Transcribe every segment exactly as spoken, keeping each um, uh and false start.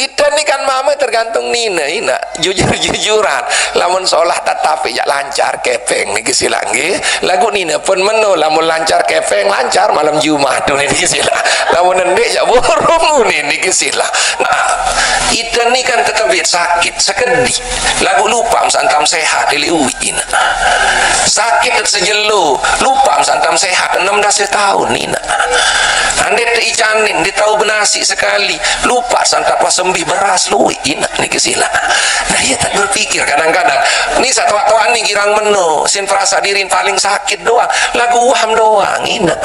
Ita ni kan mama tergantung nina, ina. Jujur-jujuran. Lamun solah tatap jak lancar kepeng niki sila nggih. Lagu nina pun meno, lamun lancar kepeng lancar malam Jumat tu niki sila. Lamun ndeq jak burung ni niki sila. Nah, ita ni kan tetep sakit sekedi. Lagu lupa santam sehat ili uwi ina. Sakit sejelo, lupa santam sehat enam belas tahun ina. Ande teicanin, dia tahu benasi sekali, lupa santam sembih beras luwi ina niki sila. Nah, ia tak berpikir kadang-kadang. Ni satoaq-toaq ni girang meno, sin perasa dirin paling sakit doang. Lagu waham doang ina.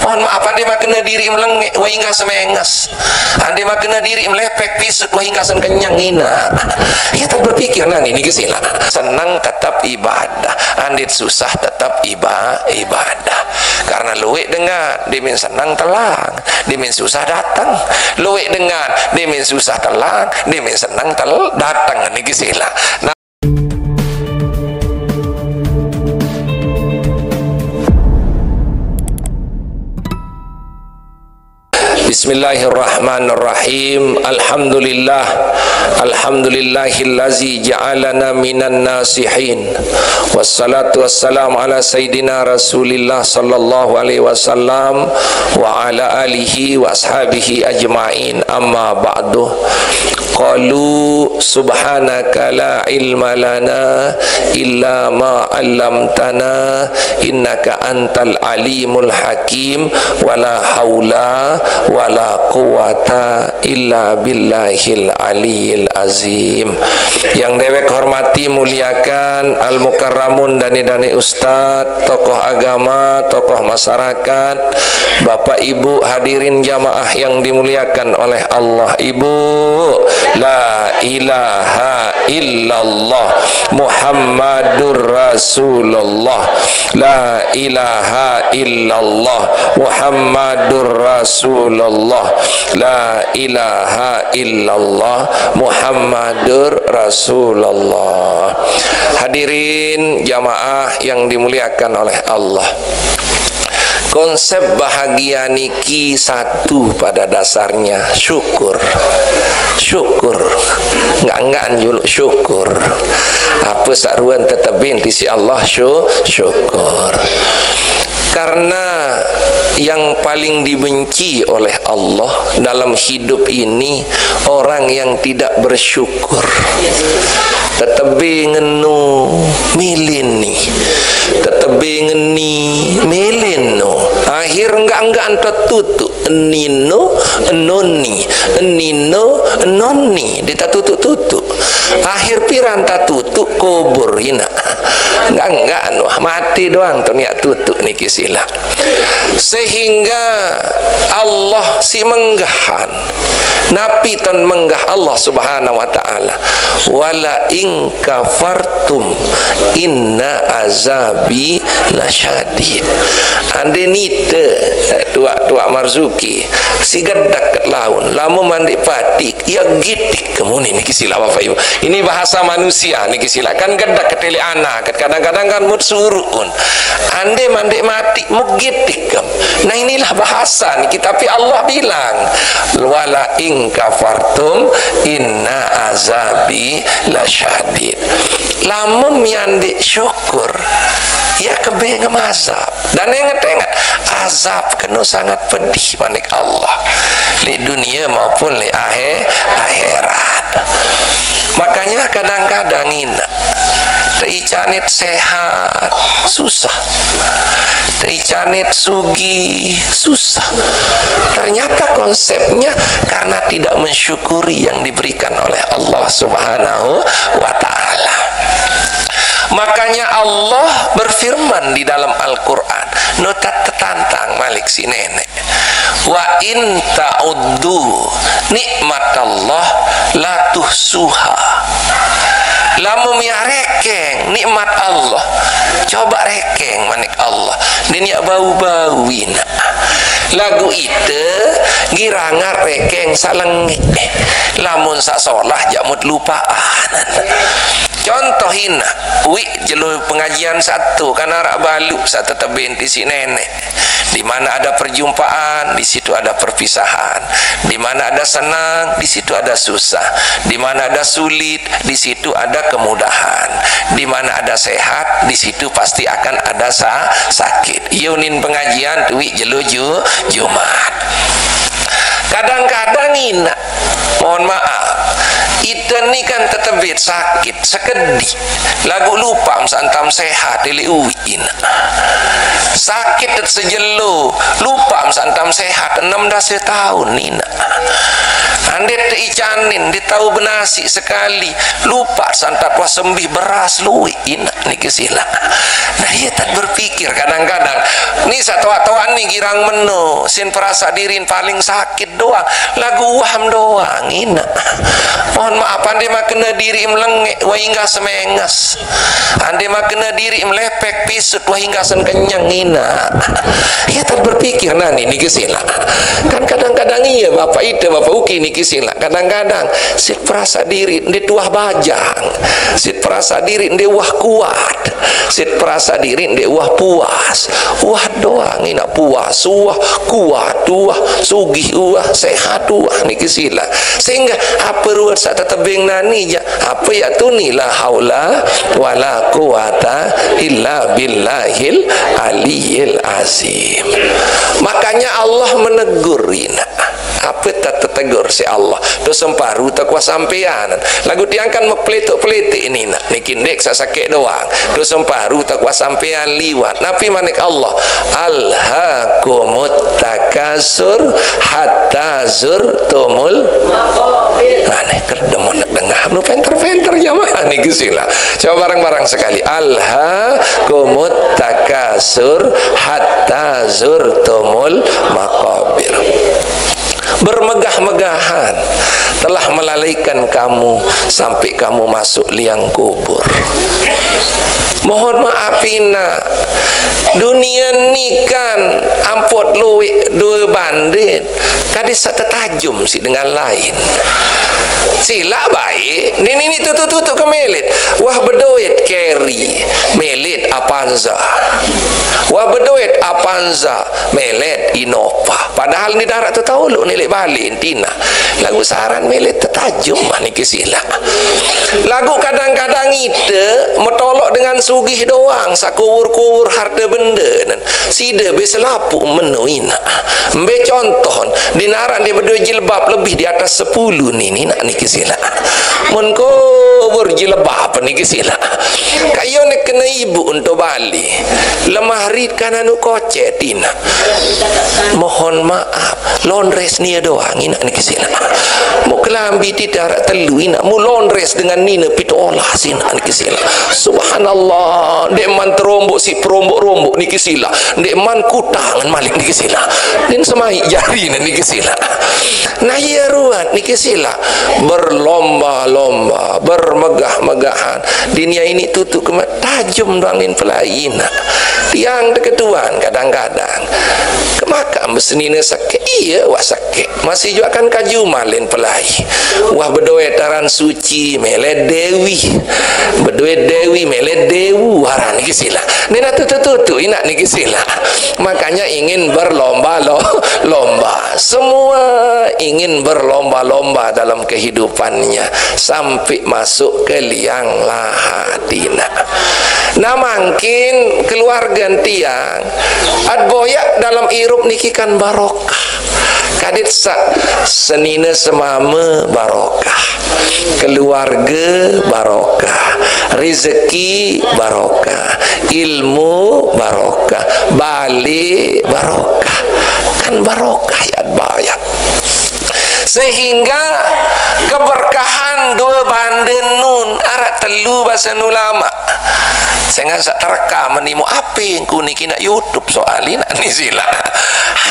Mohon maaf, ande makena diri melengek, wah hingga semenges. Ande makena diri melepek pisut, wah hingga sen kenyang ina. Ia tak berpikir nani niki sila. Senang tetap ibadah, andit susah tetap iba-, ibadah. Karena luwek dengan dimin senang telang, dimin susah datang. Luwek dengan dimin susah telang, dimin senang tel-, datang niki sila. Nah, Bismillahirrahmanirrahim. Alhamdulillah. Alhamdulillahillazi ja'alana minan nasihin. Wassalatu wassalamu ala sayyidina Rasulillah sallallahu alaihi wasallam wa ala alihi wa ashabihi ajmain. Amma ba'du. Qalu subhanaka la ilma lana illa ma 'allamtana innaka antal alimul hakim, wala haula wala quwwata illa billahil aliyil azim. Yang dewek hormati, muliakan, al mukarramun, dani-dani ustad, tokoh agama, tokoh masyarakat, Bapak Ibu hadirin jamaah yang dimuliakan oleh Allah. Ibu, la ilaha illallah Muhammadur Rasulullah. La ilaha illallah Muhammadur Rasulullah. La ilaha illallah Muhammadur Rasulullah. Hadirin jamaah yang dimuliakan oleh Allah. Konsep bahagia niki satu pada dasarnya, syukur. Syukur. Enggak-enggak juluk syukur. Apa saruan tetebin tisi Allah, syu-, syukur. Karena yang paling dibenci oleh Allah dalam hidup ini orang yang tidak bersyukur. Tetebe ngeno, mele ni. Tetebe ngeni, mele no. Akhir enggak-enggak entot tutuk. Enino, enoni. Enino, enoni. Dia tak tutuk-tutuk. Akhir piran tak tutuk, kubur ina. Enggak-enggak anu, mati doang tu niat tutuk niki sila. Sehingga Allah si menggahan. Napi ton menggah Allah Subhanahu wa Ta'ala? Wala in kafartum inna azabi lasyadid. Ande nite, eh, tuak-tuak Marzuki, si gedak laun, lamun mande patik, ia gitik kemuni niki sila Bapak Ibu. Ini bahasa manusia niki sila. Kan gedak ketele anak, kadang-kadang kan mut surun. Ande mande mati, mut gitik kem. Nah, inilah bahasa niki, tapi Allah bilang, "Wala in kafartum inna azabi lasyadid." Lamun mian ndeq syukur, ya kebe ngemazab. Dan inget-inget, azab keno sangat pedih manik Allah. Leq dunie maupun leq ahe-, akhirat. Makanya kadang-kadang ina, teicanit sehat, susah. Teicanit sugih, susah. Ternyata konsepnya karena tidak mensyukuri yang diberikan oleh Allah Subhanahu wa Ta'ala. Makanya Allah berfirman di dalam Al-Quran, nutat tetantang malik si nenek. Wa in ta'uddu nikmatallah la tuhsuha. Lamun miaq rekeng nikmat Allah, coba rekeng manik Allah. Din ya bau-bauin. Lagu ite girangat rekeng salengik. Lamun saq solah jaq mut lupaan. Contoh ina, wi jelo pengajian satu kan arak balu satu tebin ti si nenek. Di mana ada perjumpaan, di situ ada perpisahan. Di mana ada senang, di situ ada susah. Di mana ada sulit, di situ ada kemudahan. Di mana ada sehat, di situ pasti akan ada sa sakit. Iyo nin pengajian tu wi jelo ju Jumat. Kadang-kadang ina, mohon maaf, ita ni kan tetebit sakit sekedi, lagu lupa santam sehat, ili uwi ina. Sakit sejelo, lupa santam sehat, enam belas tahun ina. Andet te icanin, ditau benasi sekali, lupa santat wah sembih beras lui ina niki sila. Nah, iya tak berpikir kadang-kadang. Ni satoak-toak ni girang meno, sin perasa dirin paling sakit doang, lagu waham doang ina. Mohon maaf, ande makena diri melengek, wah hingga semenges. Ande makena diri melepek pisut, wah hingga sen kenyang ina. Iya tak berpikir nani niki sila. Kan kadang-kadang iya bapak ita, bapak uki niki sila. Kadang-kadang sit perasa diri nde tuah bajang, sit perasa diri nde wah kuat, sit perasa diri nde wah puas, wah doang ina puas, wah kuat, wah sugih, wah sehat, wah niki sila. Sehingga apa ruwet sak tetebing nani ja, apa ya tu ni la haula wala quwata illa billahil aliyil azim. Makanya Allah menegur ina. Apa tak tetegur si Allah? Dosa emparu tak kuah sampean. Lagu tiang kan mepeletuk-peletik ini nak. Niki ndek sak sakit doang. Dosa emparu tak kuah sampean liwat. Napi manik Allah? Alhaakumut takasur hatta zurtumul. Aneh kerdemon nak dengah. Nu penter-penter jamaah niki sila. Coba bareng-bareng sekali. Alhaakumut takasur hatta zurtumul maqabir. Bermegah-megahan telah melalaikan kamu sampai kamu masuk liang kubur. Mohon maaf ina, dunia ni kan ampot luik dua bandit, kade sak tetajum si dengan lain. Sila baik, nini ni tutu-tutu ke melit. Wah bedoit carry, melit Avanza. Wah bedoit Avanza, melet Innova. Padahal ni darat tu tahu lu ni lek balik tina. Lagu saran melet tetajum mah niki sila. Lagu kadang-kadang ite metolok dengan sugih doang, sakuwur-kuwur harta benda nan. Sida be selapuh menu ina. Mbe contoh, di narak dia bedua jilbab lebih di atas sepuluh ni, ni nak niki sila. Mun kubur jilbab niki sila. Kayo ni kena ibu untuk balik. Lemah rit kan anu kocet ina. Mohon maaf, londres ni doang ina niki sila. Mu kelambi ti darat telu ina, mu londres dengan nina pitolah sina niki sila. Subhanallah, dek man terombok si perombok-rombok niki sila. Dek man kutangan malik niki sila. Din semai jari niki sila. Nah, iya ruat niki sila. Berlomba-lomba, bermegah-megahan. Dunia ini tutu kemat tajum doang nin pelaina. Tiang teketuan kadang-kadang. Kemakam besenina sakit, iya wak sakit. Masih juga kan kaju malin pelai. Wah bedoe taran suci, melet dewi. Bedoe dewi, melet dewu, haran niki sila. Nina tutu-tutu, inak niki sila. Makanya ingin berlomba-lomba. Semua ingin berlomba-lomba dalam kehidupannya sampai masuk ke liang lahat ina. Nah, mangkin keluarga tiang, at boyak dalam irup niki kan barokah. Kadit sak senina semama barokah. Keluarga barokah, rezeki barokah, ilmu barokah, balik barokah. Kan barokah ya bayat. Sehingga keberkahan dua banda nun arak telu basa ulama. Sehingga sak terka menimu api engku niki nak YouTube soal ini nak ni sila.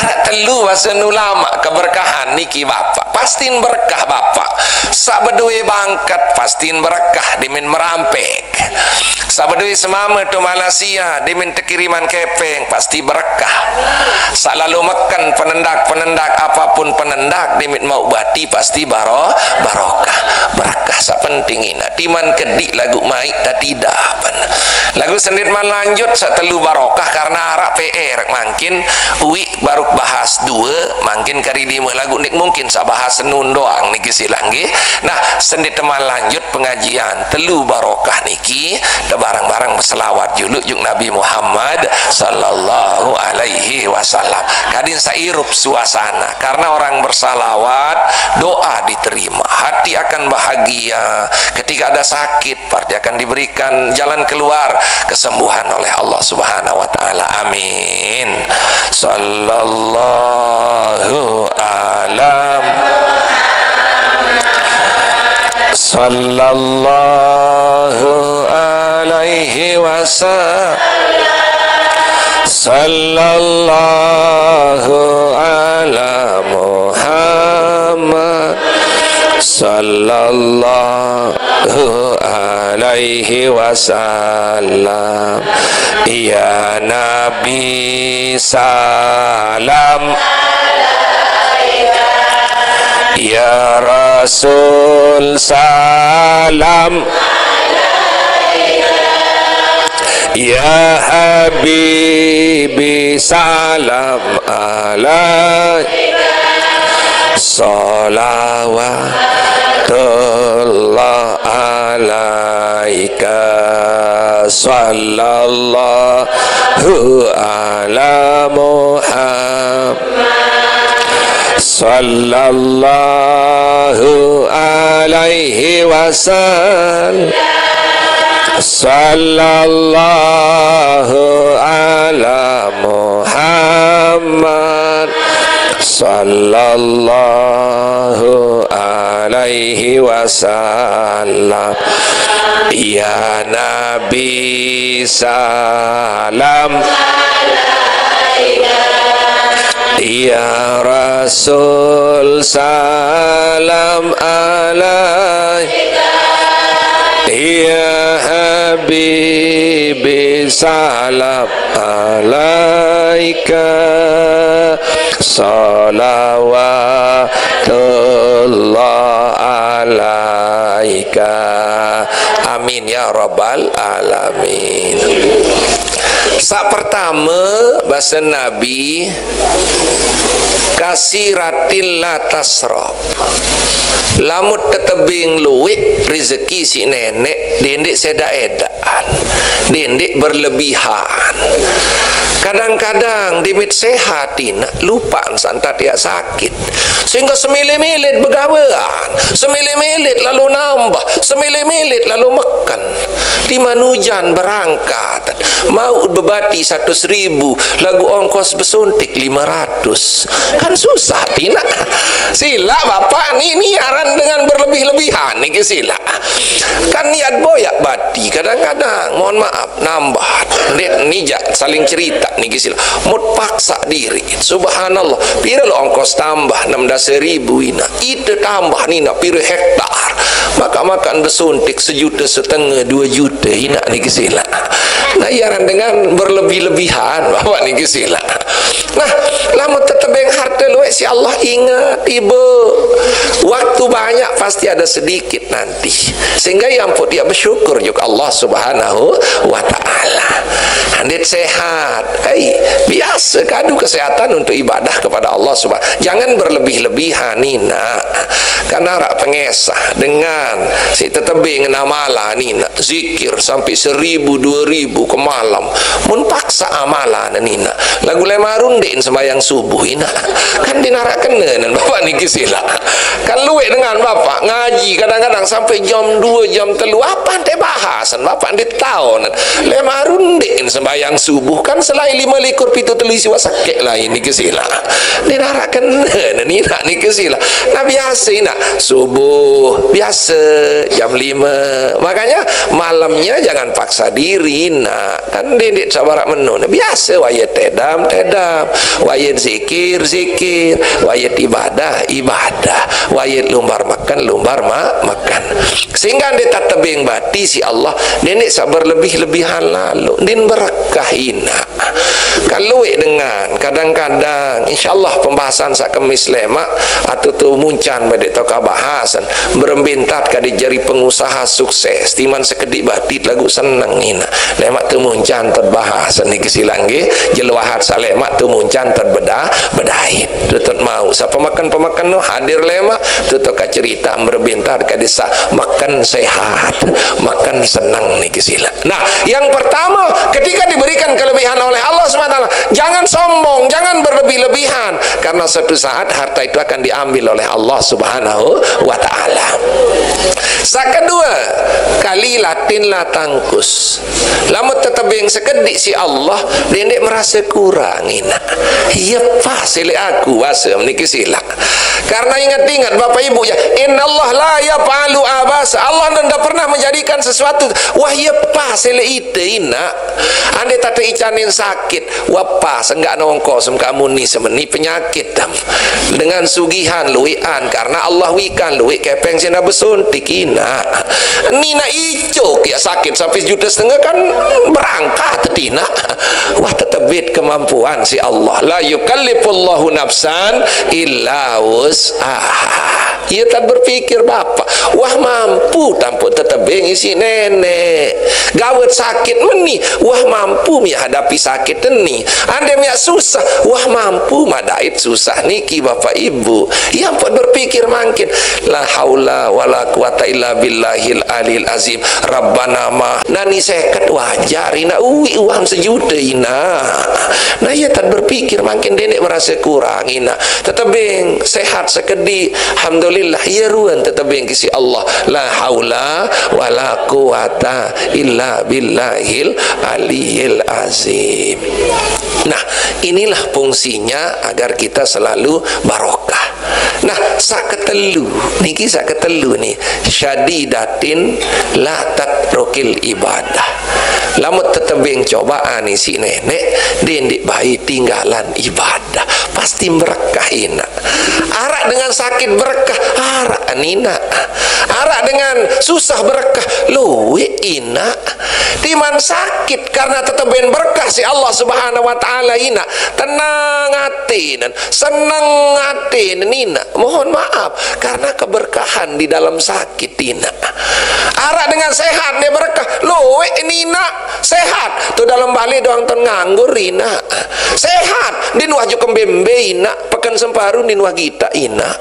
Arak telu basa ulama keberkahan niki bapak. Pastin berkah bapak. Sak bedue bangkat pastin berkah dimin merampek. Sak bedue semama tu Malaysia dimin tekiriman kepeng pasti berkah. Sak lalu makan penendak-penendak apapun penendak dimin mau bati pasti baro barokah. Berkah sak Tingina timan kedi lagu mai tatida. Lagu sendit man lanjut satellu barokah karena arak P R mangkin ui baru bahas dua, mangkin kari lima lagu nik mungkin sa bahas senun doang niki silanggi. Nah, sendit teman lanjut pengajian telu barokah niki, tebarang-barang berselawat julu juk Nabi Muhammad sallallahu alaihi wasallam. Kadin sairup suasana karena orang bersalawat, doa diterima, hati akan bahagia. Ketika ada sakit, berarti akan diberikan jalan keluar, kesembuhan oleh Allah Subhanahu wa taala. Amin. Sallallahu alam. Sallallahu alaihi wasallam. Sallallahu ala Muhammad. Sallallahu alaihi wasallam. Ya Nabi salam. Ya Rasul salam. Ya Habibi salam alaik. Salawatullah alaika. Sallallahu ala Muhammad. Sallallahu alaihi wasallam. Sallallahu ala Muhammad. Sallallahu alaihi wasallam. Ya Nabi salam. Ya Rasul salam alaik. Ya Habibi salam alaika. Salawatullah alaika. Amin ya rabbal alamin. Sa pertama, basa Nabi, kasiratin la tasrab. Lamun tetebing luik rezeki si nenek, dendik sedak-edakan, dendik berlebihan. Kadang-kadang dimit sehat ina, lupa santat ya sakit. Sehingga semilih-milih begawean, semilih-milih lalu nambah, semilih-milih lalu meken. Di manujan berangkat, mau bebati seratus ribu, lagu ongkos besuntik lima ratus. Kan susah tina. Sila bapak ni, ni aran dengan berlebih-lebihan niki sila. Kan niat boyak bati kadang-kadang, mohon maaf, nambah. Ndeq nijak saling cerita niki sila. Mut paksa diri. Subhanallah. Pira lo ongkos tambah enam belas ribu ina. Ite tambah nina pira hektar. Maka makan besuntik sejuta setengah, dua juta ina niki sila. Nah, iaran dengan berlebih-lebihan bapak niki sila. Nah, lamun tetebeng harta luwek si Allah, ingat ibu, waktu banyak pasti ada sedikit nanti. Sehingga yang pun dia bersyukur juga Allah Subhanahu wa taala. Andit sehat, hai, biasa kadu kesehatan untuk ibadah kepada Allah Subhanahu. Jangan berlebih-lebihan nina. Karena rak pengesah dengan si tetebeng namalan nina, zikir sampai seribu dua ribu ke malam. Mun paksa amalan nina, lagu lima rundik sembahyang subuh ina. Kan dinarak kena nan bapak niki sila. Kan luwek dengan bapak ngaji kadang-kadang sampai jam dua, jam telu, apa ente bahasan bapak ente tahu nan. Lima rundik sembahyang subuh kan selain lima likur pitu telu isi wak sakit lain niki sila. Dinarak kena nan ina niki sila. Nah, biasa ina subuh biasa jam lima. Makanya malamnya jangan paksa diri ina. Kan dendik sabarak menu. Nah, biasa wayah tedam, tedam. Wayah zikir, zikir. Wayah ibadah, ibadah. Wayah lumbar makan, lumbar ma makan. Sehingga ndeq tatebeng bati si Allah, dendik sa berlebih-lebihan lalu. Din berkah ina. Kalau dengan kadang-kadang, insyaallah pembahasan saq Kemis lemaq, atau tu muncan bade tau kabahasan, berembe entat kade jari pengusaha sukses, timan sekediq batit laguq seneng inaq. Lemaq tu muncan tot bahasan niki silaq nggih, jelo Ahad saq lemaq tu muncan tot beda-, bedait. Tutut mau. Saq pemeken-pemeken no hadir lemaq, tutut kacerita berembe entat kade saq meken sehat, meken seneng niki silaq. Nah, yang pertama, ketika diberikan kelebihan oleh Allah subhanahu wa taala, jangan sombong, jangan berlebih-lebihan, karena suatu saat harta itu akan diambil oleh Allah subhanahu wa taala. Saq kedue, kali latin la tangkus. Lamun tetebeng sekediq siq Allah, dendeq merase kurang inaq. Ye pas leq aku, base niki silaq. Karena inget-inget, Bapak Ibu, ya, innallaha la yaf'alu abasa. Allah ndak pernah menjadikan sesuatu, wah, ye pas leq ite inaq. Ande tate icanin sakit, wah pas, enggak nongkos, engka muni semeni penyakit. Dengan sugihan lueqan, karena Allah wikan lueq kepeng sina besuntik inaq. Ninaq icuk ya sakit sampai sejuta setengah kan berangkat tinaq. Wah, tetebit kemampuan siq Allah. La yukallifullahu nafsan illa wus'aha. Ye tan berpikir bapak, wah mampu tampuk tetebeng isiq neneq. Gawet sakit meni, wah mampu mi hadapi sakit eni. Ande miaq susah, wah mampu madait susah niki, Bapak Ibu. Ye ampun berpikir mangkin, la haula wala quwata illa billahil alil azim. Rabbana ma. Nani seket wajar inaq, uiq uang sejuta inaq. Nah, ye tan berpikir mangkin dendeq merase kurang inaq. Tetebeng sehat sekediq, alhamdulillah, ye ruen tetebeng kisiq Allah. La haula wala quwata illa billahil aliyil azim. Nah, inilah fungsinya agar kita selalu barokah. Nah, saq ketelu, niki saq ketelu ni, syadidatin la tatrukil ibadah. Lamun tetebeng cobaan isiq neneq, dendeq bae tinggalan ibadah. Pasti berkah inaq. Araq dengan sakit berkah, araq ninaq. Araq dengan susah berkah, lueq inaq. Timan sakit karena tetebeng berkah siq Allah Subhanahu wa taala inaq. Tenang atinen, seneng atinen inaq. Mohon maaf, karena keberkahan di dalam sakit inaq. Araq dengan sehat ndeq berkah, lueq ninaq. Sehat tu dalem bale doang ten nganggur inaq. Sehat ndin wah juk kembembe inaq, peken semparu ndin wah gitaq inaq.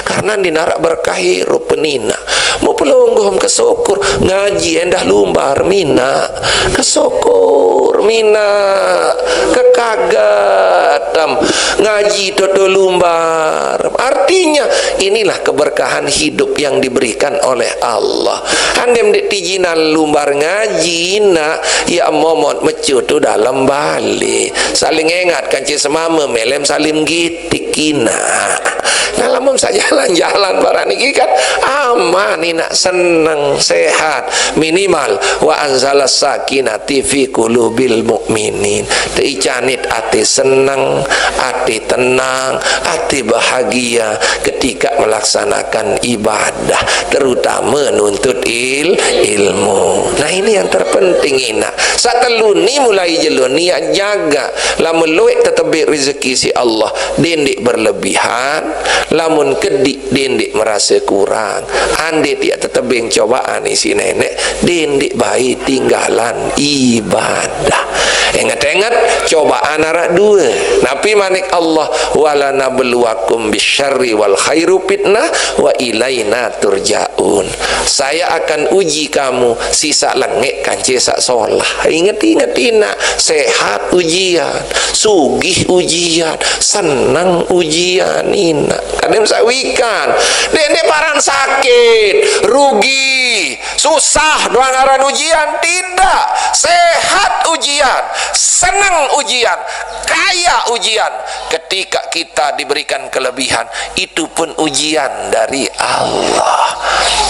Karena ndin araq berkah irup ninaq. Mu pelungguh kesyukur, ngaji endah lumbar minaq. Kesyukur minaq, kekaget tem ngaji toto lumbar. Artinya, inilah keberkahan hidup yang diberikan oleh Allah. Andem ndeq tijinan lumbar ngaji inaq, ya momot mecu tu dalem bale. Saling engat kance semame, melem salim gitik inaq. Nah, lamun saq jalan-jalan barang niki kan aman inaq, seneng, sehat, minimal wa anzalas sakinati fi qulubil mu'minin. Teicanit ati seneng, ati tenang, ati bahagia ketika melaksanakan ibadah, terutama nuntut il-, ilmu. Nah, ini yang terpenting inaq. Saq telu ni mulai jelo niat jaga. Lamun lueq tetebeng rezeki siq Allah, dendeq berlebihan. Lamun kediq, dendeq merase kurang. Ande tiaq tetebeng cobaan isiq neneq, dendeq bae tinggalan ibadah. Enget-enget, cobaan araq due. Napi manik Allah, "Walanabluwakum bisyarri wal khairu fitnah wa ilaina turja'un." Saya akan uji kamu, sisaq lengeq kance saq solah. Inget-inget inaq, sehat ujian, sugih ujian, seneng ujian inaq. Kadem saq wikan. Ndeq, ndeq paran sakit, rugi, susah doang aran ujian, tidak. Sehat ujian, seneng ujian, kaya ujian. Ketika kita diberikan kelebihan, itu pun ujian dari Allah.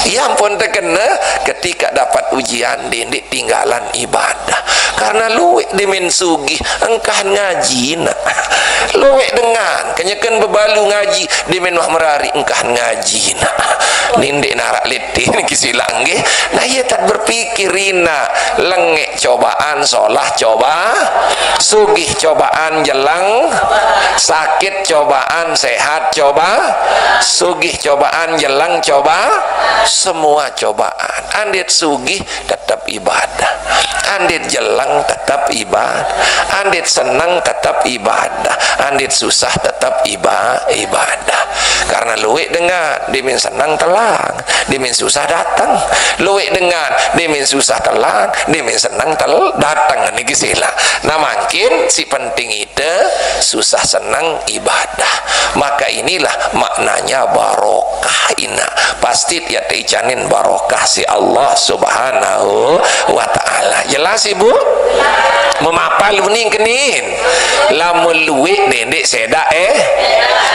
Ye Ampun tekena, ketika dapat ujian, dendik tinggalan ibadah. Karena luwek demen sugih, engkah ngaji nak. Luwek dengan, kenyeken bebalu ngaji, demen wah merari, engkah ngaji nak. Nindik narak letih niki silak nggih. Nah, iya tak berpikir ina, lengek cobaan, solah coba, sugih cobaan, jelang sakit cobaan, sehat coba, sugih cobaan, jelang coba, semua cobaan. Andit sugih tetap ibadah, andit jelang tetap ibadah, andit senang tetap ibadah, andit susah tetap iba ibadah. Karena luwek dengan, demen senang telang, demen susah datang. Luwek dengan, demen susah telang, demen senang tel datang. Niki silak. Nah, mangkin si penting ite susah senang ibadah. Maka inilah maknanya barokah ina. Pasti tiap teicanin barokah si Allah Subhanahu wa Ta'ala. Jelas, Ibu? Memapal bening kenin. Lamun luwek dendik sedak, eh.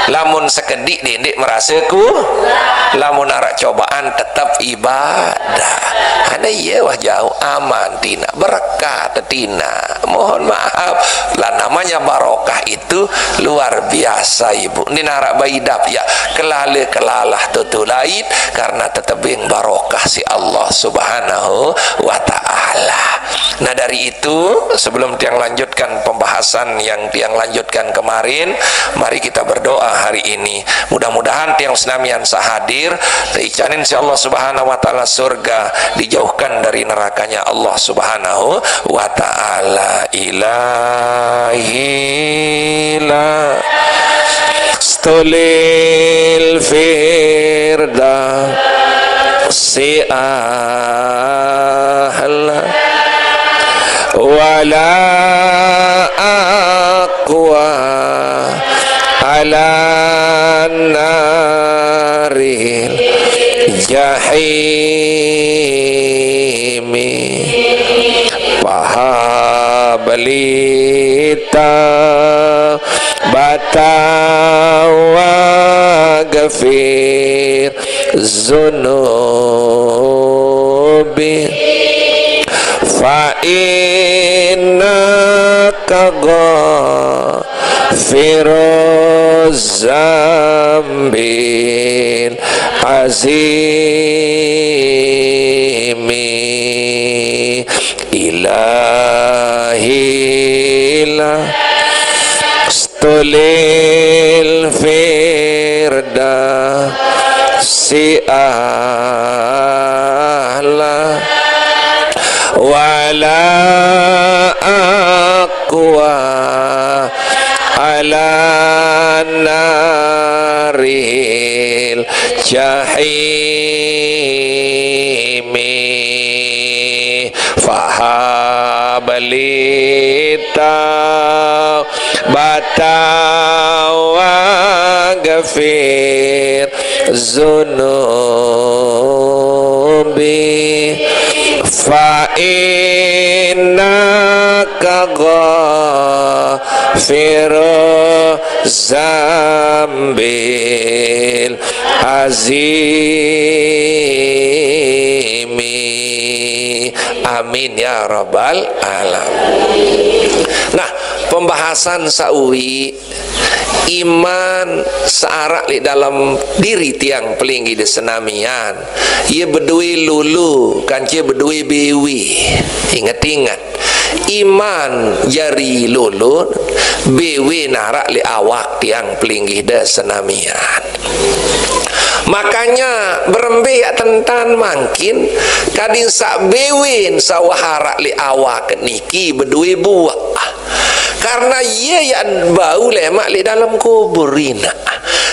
Lamun sekedik dendik merasa ku. Lamun arak cobaan tetap ibadah. Ada iya wah jauh aman tina, berkat tina. Mohon maaf, lah namanya barokah itu luar biasa, Ibu. Ini narak baidap ya, kelala-kelalah tutu lain karena tetebing barokah si Allah Subhanahu wa Ta'ala. Nah, dari itu, sebelum tiang lanjutkan pembahasan yang tiang lanjutkan kemarin, mari kita berdoa hari ini. Mudah-mudahan tiang senamian sahadir, teicanin si Allah Subhanahu wa Ta'ala surga, dijauhkan dari nerakanya Allah Subhanahu wa Ta'ala. Ilahi la stolil firdausi ahla, wala aqwa ala naril jahimi. Fahab li taubatan waghfir zunubi, fa innaka ghafiruz zambil azimi. Ilahi la stolil firdausi ahla, wala aqwa ala naril jahimi. Fahab li taubatan waghfir zunubi, fa innaka ghafiru zambil azimi. Amin ya rabbal alamin. Nah, pembahasan sawi iman searak li dalam diri tiang pelinggih de senamian. Ia bedue lulu, kance bedue bewe. Inget-inget, iman jari lulu, bewe narak li awak tiang pelinggih de senamian. Makanya berembe yak tentan mangkin, kadin sak bewen sawah arak li awak niki bedue buak. Karena ia yak bau lemak li dalam kubur ina.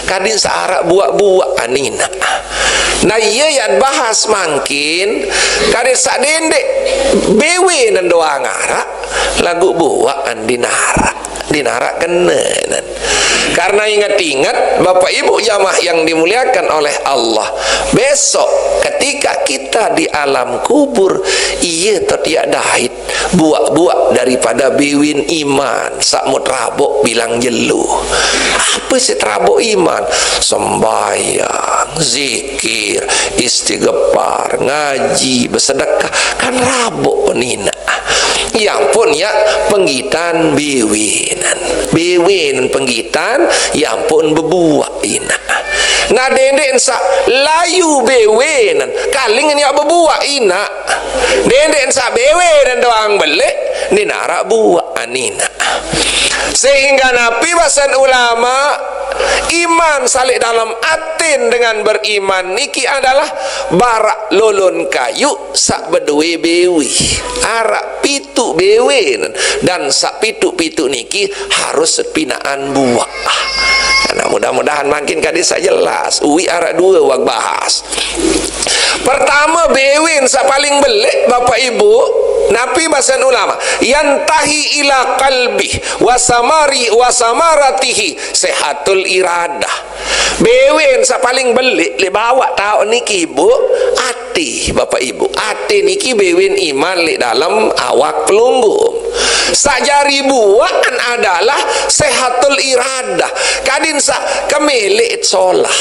Kadin sak arak buak-buak anina. Nah, ia yak bahas mangkin, kadin sak dendek bewe nendoang arak, lagu buak andin arak. Dinarak kena. Karena ingat-ingat, Bapak Ibu jamaah yang dimuliakan oleh Allah, besok ketika kita di alam kubur, iya tetiak dait buak-buak daripada bewin iman sak mut rabok bilang jelo. Apa sih terabok iman? Sembahyang, zikir, istighfar, ngaji, bersedekah, kan rabok penina. Yang pun ya penggitan bewenan. Bewenan penggitan, yang pun bebuak ina. Nah, dendek sa layu bewenan, kaling ya bebuak ina. Dendek sa bewenan doang belek, ni narak buak anina. Sehingga napi basan ulama, iman salik dalam atin dengan beriman niki adalah barak lolon kayu sak beduwe bewi. Arak pitu bewi dan sak pitu-pitu niki harus pinaan buak. Nah, mudah-mudahan makin kadi sak jelas. Uwi arak dua wak bahas. Pertama, bewin sak paling belek, Bapak Ibu, napi basan ulama, yantahi ila qalbi wasamari wasamaratihi sehatul iradah. Bewin sak paling belek le bawak tau niki, Bu, ati, Bapak Ibu. Ati niki bewin iman le dalam awak pelunggung. Sajari buakan adalah sehatul iradah. Kadin sa kemelit solah.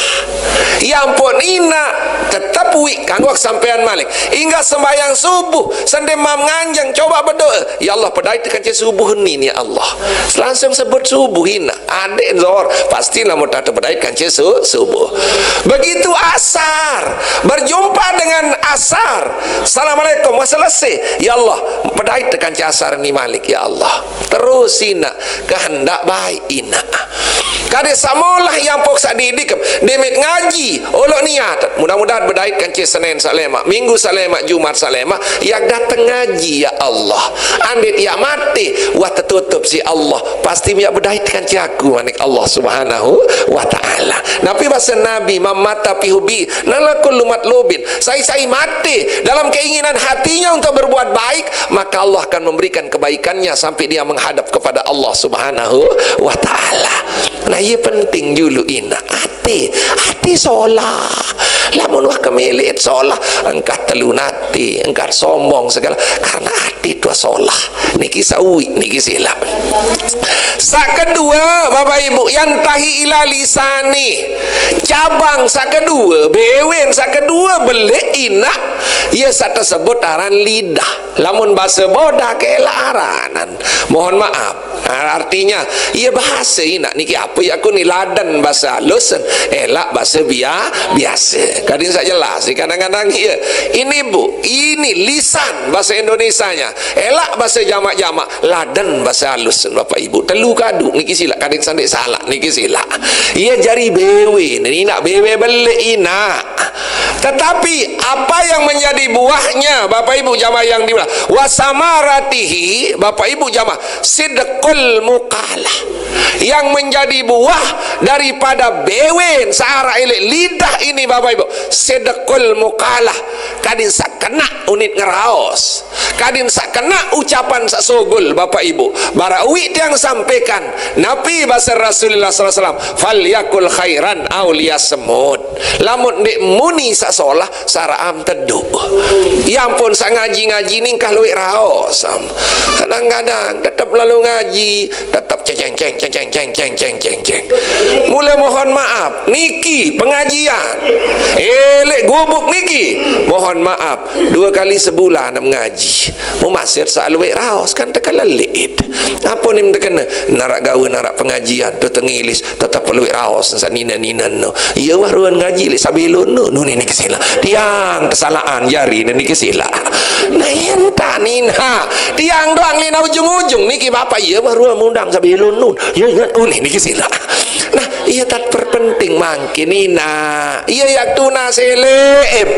Yang pun ina tetap wik kanggo sampean malik. Hingga sembahyang subuh, sendemam nganjeng, coba berdoa. Ya Allah, pedai tekan subuh ni, ya Allah. Langsung sebut subuh ina. Adik Zohor, pasti lamun tak terpedait kan su subuh. Begitu asar, berjumpa dengan asar. Assalamualaikum, wah selesai. Ya Allah, pedait tekan asar ni malik, ya Allah. Terus ina, kehendak baik ina. Kade samolah yang pok sak didik, demit ngaji, olok niat. Mudah-mudahan bedait kan Senin salema, Minggu salema, Jumat salema, yang datang ngaji, ya Allah. Andit ya mati, wah tertutup si Allah. Pasti miak bedait kan aku, manik Allah Subhanahu wa Ta'ala. Napi bahasa Nabi, "Man mata fi hubbi, nala kullu matlubin." Sai-sai mati dalam keinginan hatinya untuk berbuat baik, maka Allah akan memberikan kebaikannya sampai dia menghadap kepada Allah Subhanahu wa Ta'ala. Nah, iya penting dulu ina. Ati, ati solah. Lamun wah kemilit solah, engkah telu nati, engkah sombong segala. Karena ati tuah solah. Niki sawi, niki sila. Sak kedua, Bapak Ibu, yantahi ila lisani. Cabang sak kedua, bewen sak kedua, belek ina. Iya sak tersebut aran lidah. Lamun bahasa bodah ke aranan. Mohon maaf. Nah, artinya, iya bahasa ina niki apa ya aku ni, ladan bahasa halus, elak bahasa bia-, biasa. Kadin sak jelas, kadang-kadang iya. Ini, Bu, ini lisan bahasa Indonesianya. Elak bahasa jamak-jamak, ladan bahasa halus, Bapak Ibu. Telu kadu niki sila, kadin sandik salah niki sila. Iya jari bewe, ni nak bewe belek ina. Tetapi apa yang menjadi buahnya, Bapak Ibu jamaah yang dimuliakan, wasamaratihi, Bapak Ibu jamaah, sidqul muqalah. Yang menjadi buah daripada bewen searah elek lidah ini, Bapak Ibu, sidqul muqalah. Kadin sak kena unit ngeraos. Kadin sak kena ucapan sak sogol, Bapak Ibu. Barawi tiang sampaikan, napi bahasa Rasulullah sallallahu alaihi wasallam, "Falyakul khairan au liyasmut." Lamun dek muni sak solah, saraam teduk. Ya ampun, sak ngaji-ngaji ni engkah luwek raos. Kadang-kadang tetap lalu ngaji, tetap ceceng ceng ceceng ceng ceng ceng ceng ceng. Mula mohon maaf, niki pengajian. Elek gubuk niki. Mohon maaf, dua kali sebulan mengaji. Mumasir sak luwek raos kan tekelelit. Apa ni tekena? Narak gawe, narak pengajian tu tengilis, tetap luwek raos sak nina-nina no. Iya wah ruan ngaji lek sabelon no. Nu ni niki sila. Tiang kesalahan jari ni niki sila. Nah, entah nina. Tiang doang ni na ujung-ujung niki bapak iya wah ruan mundang sabelon no. Ya ingat uni niki sila. Nah, iya tak perpenting mangkin ina. Iya yak tuna selem.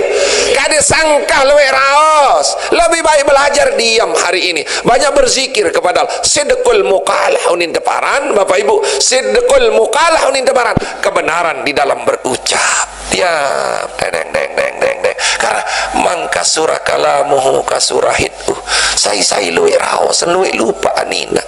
Kade sangkah luwek raos. Lebih baik belajar diam hari ini. Banyak berzikir kepada Allah. Sidqul muqalah unin teparan, Bapak Ibu. Sidqul muqalah unin teparan. Kebenaran di dalam berucap. Ya, deng, deng, deng, deng, deng. Karena mangka Kasura kalamuhu kasura hituh. Sai-sai luwek raos, luwek lupa nina.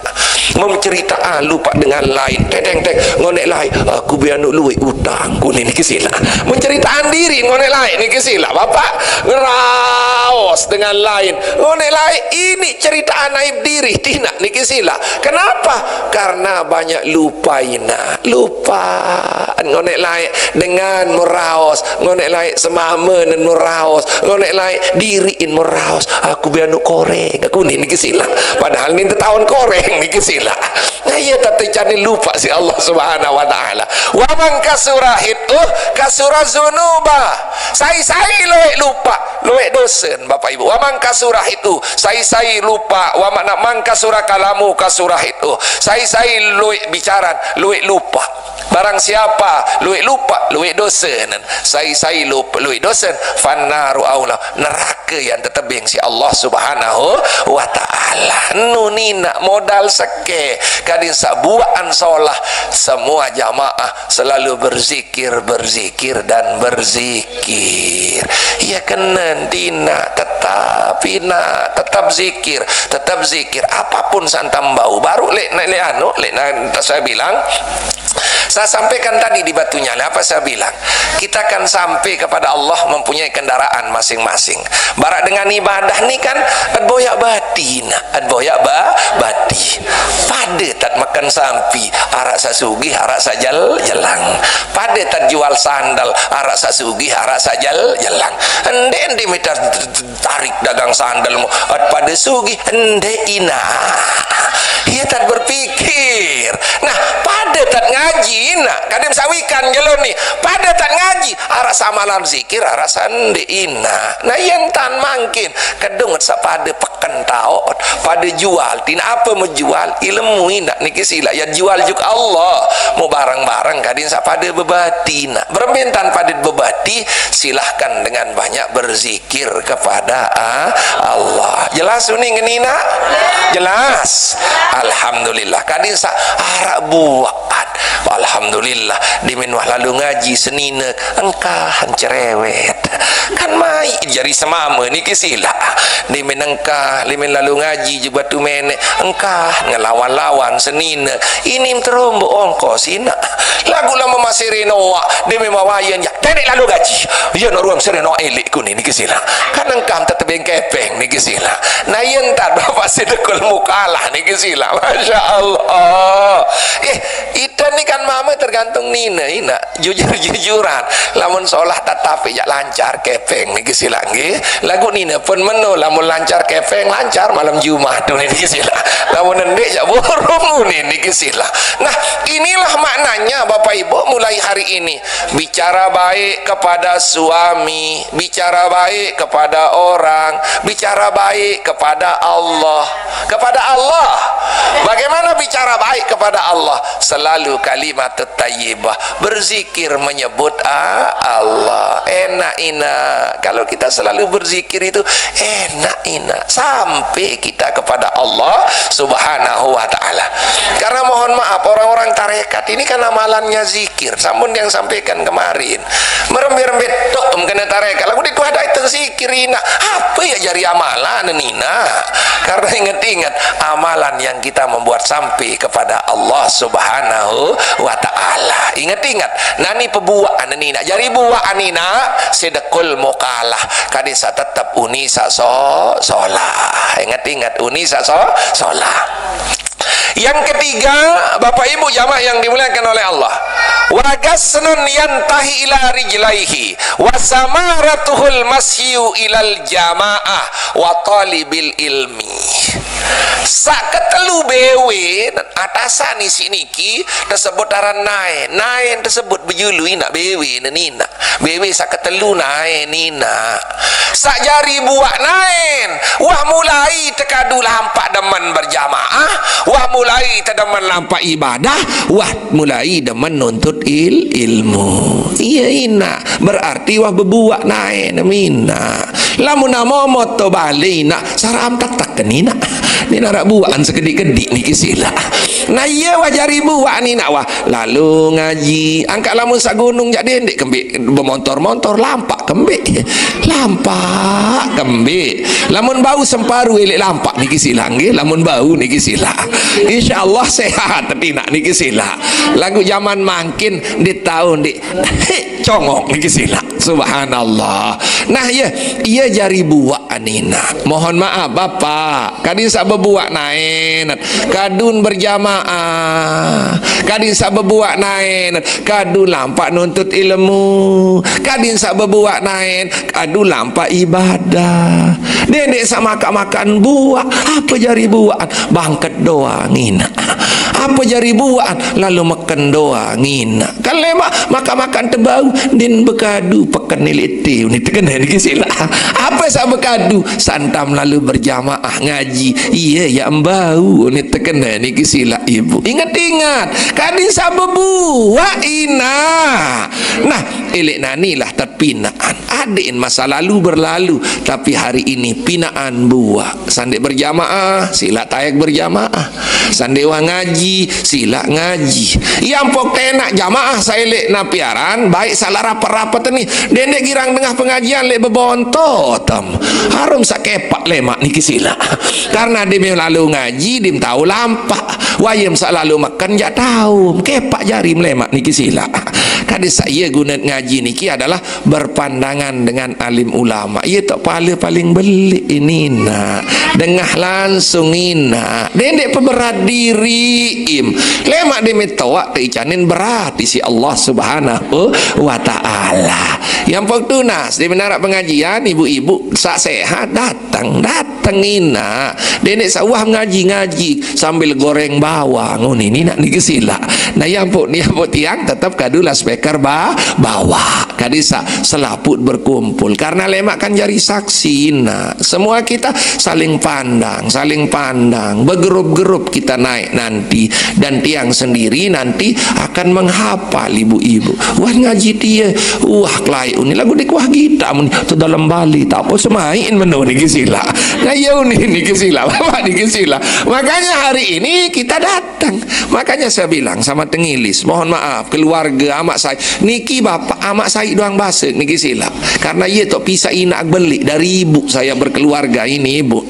Mencerita, ah, lupa dengan lain. Teng, teng, teng. Ngonek lain. Aku be anu luwek utang. Kuning niki sila. Menceritakan diri ngonek lain niki sila. Bapak ngeraos dengan lain. Ngonek lain. Ini cerita aib diri. Tina niki sila. Kenapa? Karena banyak lupa ina. Lupa. Ngonek lain dengan meraos. Ngonek lain semama dan meraos. Ngonek lain diriin meraos. Aku be anu koreng. Aku ni niki sila. Padahal ni tahun koreng niki sila. Nah, iya, tapi cani lupa si Allah Subhanahu wa Ta'ala. Wa man kasura hituh, kasura zunuba. Sai-sai luwek lupa, luwek dosen, Bapak Ibu. Wa man kasura hituh, sai-sai lupa. Wa man, man kasura kalamu, kasura hituh. Sai-sai luwek bicara, luwek lupa. Barang siapa luwek lupa, luwek dosen. Sai-sai lupa, luwek dosen. Fannaru aula. Neraka yang tetebeng si Allah Subhanahu wa Ta'ala. Nu nina modal seke. Kadin sabuan solah. Semua jamaah selalu berzikir, berzikir, dan berzikir. Ya kenen tina, tetap ina, tetap zikir, tetap zikir. Apapun santam bau. Baru lek, lek anu, lek na-, saya bilang, saya sampaikan tadi di Batu Nyale, apa saya bilang? Kita akan sampai kepada Allah mempunyai kendaraan masing-masing. Barak dengan ibadah ni kan, at boyak bati, nak. At boyak ba-, bati. Pada tat makan sampi, arak sasugih, arak sajel-, jelang. Pada tat jual sandal, arak sasugih, arak sajel-, jelang. Ende, ende meter tarik dagang sandal mu, at pada sugih, ende ina. Iya tat berpikir. Nah, pada tat ngaji ina. Kadem sawikan jelo ni. Pada tat ngaji, arak samalan zikir, arak sende ina. Nah, yen tan mangkin. Kedung sapada peken taot. Pada jual. Tina apa menjual? Ilmu ina. Niki sila. Ya jual juk Allah. Mau bareng-bareng kadin sapada bebati ina. Beremben tan pada bebati, silahkan dengan banyak berzikir kepada, ah, Allah. Jelas uning ngenina? Jelas. Alhamdulillah. Kadin sa arak buat. Alhamdulillah. Dimen wah lalu ngaji senina, engkah cerewet. Kan mai jari semama niki sila. Dimen engkah, dimen lalu ngaji je batu menek, engkah ngelawan-lawan senina. Ini terombo ongkos ina. Lagu lama masih renoa, dimen mawayan ya. Tedek lalu ngaji. Ya, no ruang sereno elek ku ni niki sila. Kan engkam tetebeng kepeng niki sila. Nah, yen tat bapak sedekul mukalah niki sila. Masya Allah. Eh, ita ni kan mama tergantung nina, ina. Jujur-jujuran. Lamun solah tatapi ya lancar kepeng niki sila nggih. Lagu nina pun menu, lamun lancar kepeng, lancar malam Jumat tu niki sila. Lamun endek ya burung ni niki sila. Nah, inilah maknanya Bapak Ibu mulai hari ini. Bicara baik kepada suami, bicara baik kepada orang, bicara baik kepada Allah. Kepada Allah. Bagaimana bicara baik kepada Allah? Selalu kalimat thayyibah, berzikir menyebut, ah, Allah. Enak ina. Kalau kita selalu berzikir itu, enak ina. Sampai kita kepada Allah Subhanahu wa Ta'ala. Karena mohon maaf, orang-orang tarekat ini kan amalannya zikir. Sampun yang sampaikan kemarin. Merembe-rembe tok kena tarekat. Lagu itu ada itu zikir ina. Apa ya jari amalan nina? Karena ingat-ingat, amalan yang kita membuat sampai kepada Allah Subhanahu wa Ta'ala. Ingat-ingat, nani pebuat nina. Jari buat nina, sedekul mukalah. Kadin sa tetap uni sa so-, solah. Ingat-ingat, uni sa so-, solah. Yang ketiga, Bapak Ibu jamaah yang dimuliakan oleh Allah. Wa gasnun yantahi ila rijlaihi, wa samaratuhul masyu ilal jamaah, wa talibil ilmi. Sak ketelu bewe atasan isi niki tersebut aran nae. Nae tersebut bejulu ina bewe nenina. Bewe sak ketelu nae nina. Sak jari buak naen. Wah mulai tekadu lampak demen berjamaah. Wah mulai tedemen lampak ibadah. Wah mulai demen nuntut il-, ilmu. Iya ina. Berarti wah bebuak nae nemina. Lamun namo moto bali ina. Saram tetek kenina. Nina rak buakan sekedik-kedik niki sila. Nah, iya wah jari buak ni nak wah. Lalu ngaji. Angkat lamun sagunung jak dendik kembik. Bermontor-montor, lampak kembik. Lampak kembik. Lamun bau semparu ilik lampak niki silak nggih. Lamun bau niki silak. Insya Allah sehat tapi nak niki silak. Lagu zaman mangkin di tahun di congok niki silak. Subhanallah. Nah, iya, iya jari buak anina. Mohon maaf, Bapak. Kadin sak bebuak naen. Kadun berjamaah. Kadin sak bebuak naen. Kadun lampak nuntut ilmu. Kadin sak bebuak naen. Kadun lampak ibadah. Dendik sak makan-makan buak. Apa jari buak? Bangket doang ina. Apa jari buak? Lalu meken doang ina. Kan lemak makan-makan tebau, din bekadu peken niliti. Ni tekena niki silak. Apa sak bekadu? Santam lalu berjamaah ngaji. Iya ya embau. Ni tekena niki silak ibu. Ingat-ingat, kadin sak bebuak ina. Nah, ilik nani lah terpinaan. Adin masa lalu berlalu, tapi hari ini pinaan buak. Sandik berjamaah, silak taek berjamaah. Sandik wah ngaji, silak ngaji. Iya mpok tenak jamaah sailik napiaran, baik salah rapat-rapat ni. Dendik girang tengah pengajian lek bebontotem. Harum sak kepak lemak niki silak. Karena dim lalu ngaji, dim tahu lampak. Wayem sak lalu makan jak tahu. Kepak jari melemak niki silak. Kadis saya guna ngaji niki adalah berpandangan dengan alim ulama. Iya tak pala paling belik ini nak. Dengah langsung ina. Dendik peberat diri im. Lemak demi toak te icanin berat isi Allah Subhanahu wa Ta'ala. Yang pok tunas di menara pengajian ibu-ibu sak sehat datang datang ina. Dendik sawah ngaji-ngaji sambil goreng bawang. Oh, ni, ni nak niki silak. Nah, yang pok ni yang pok tiang tetap kadulah speaker ba bawah. Kadisa selaput berkumpul karena lemak kan jari saksi nak. Semua kita saling pandang, saling pandang, bergerup-gerup kita naik nanti, dan tiang sendiri nanti akan menghafal ibu-ibu. Wah ngaji dia, wah kelai uni lagu dek wah kita muni tu dalam Bali tak apa semain menu niki silak. Nah ya uni niki silak, bapak niki silak. Makanya hari ini kita datang. Makanya saya bilang sama Tengilis, mohon maaf keluarga amak saya niki bapak amak saya doang basik niki silak. Karena iya tok pisah inak belik dari ibu saya berkeluarga ini ibu.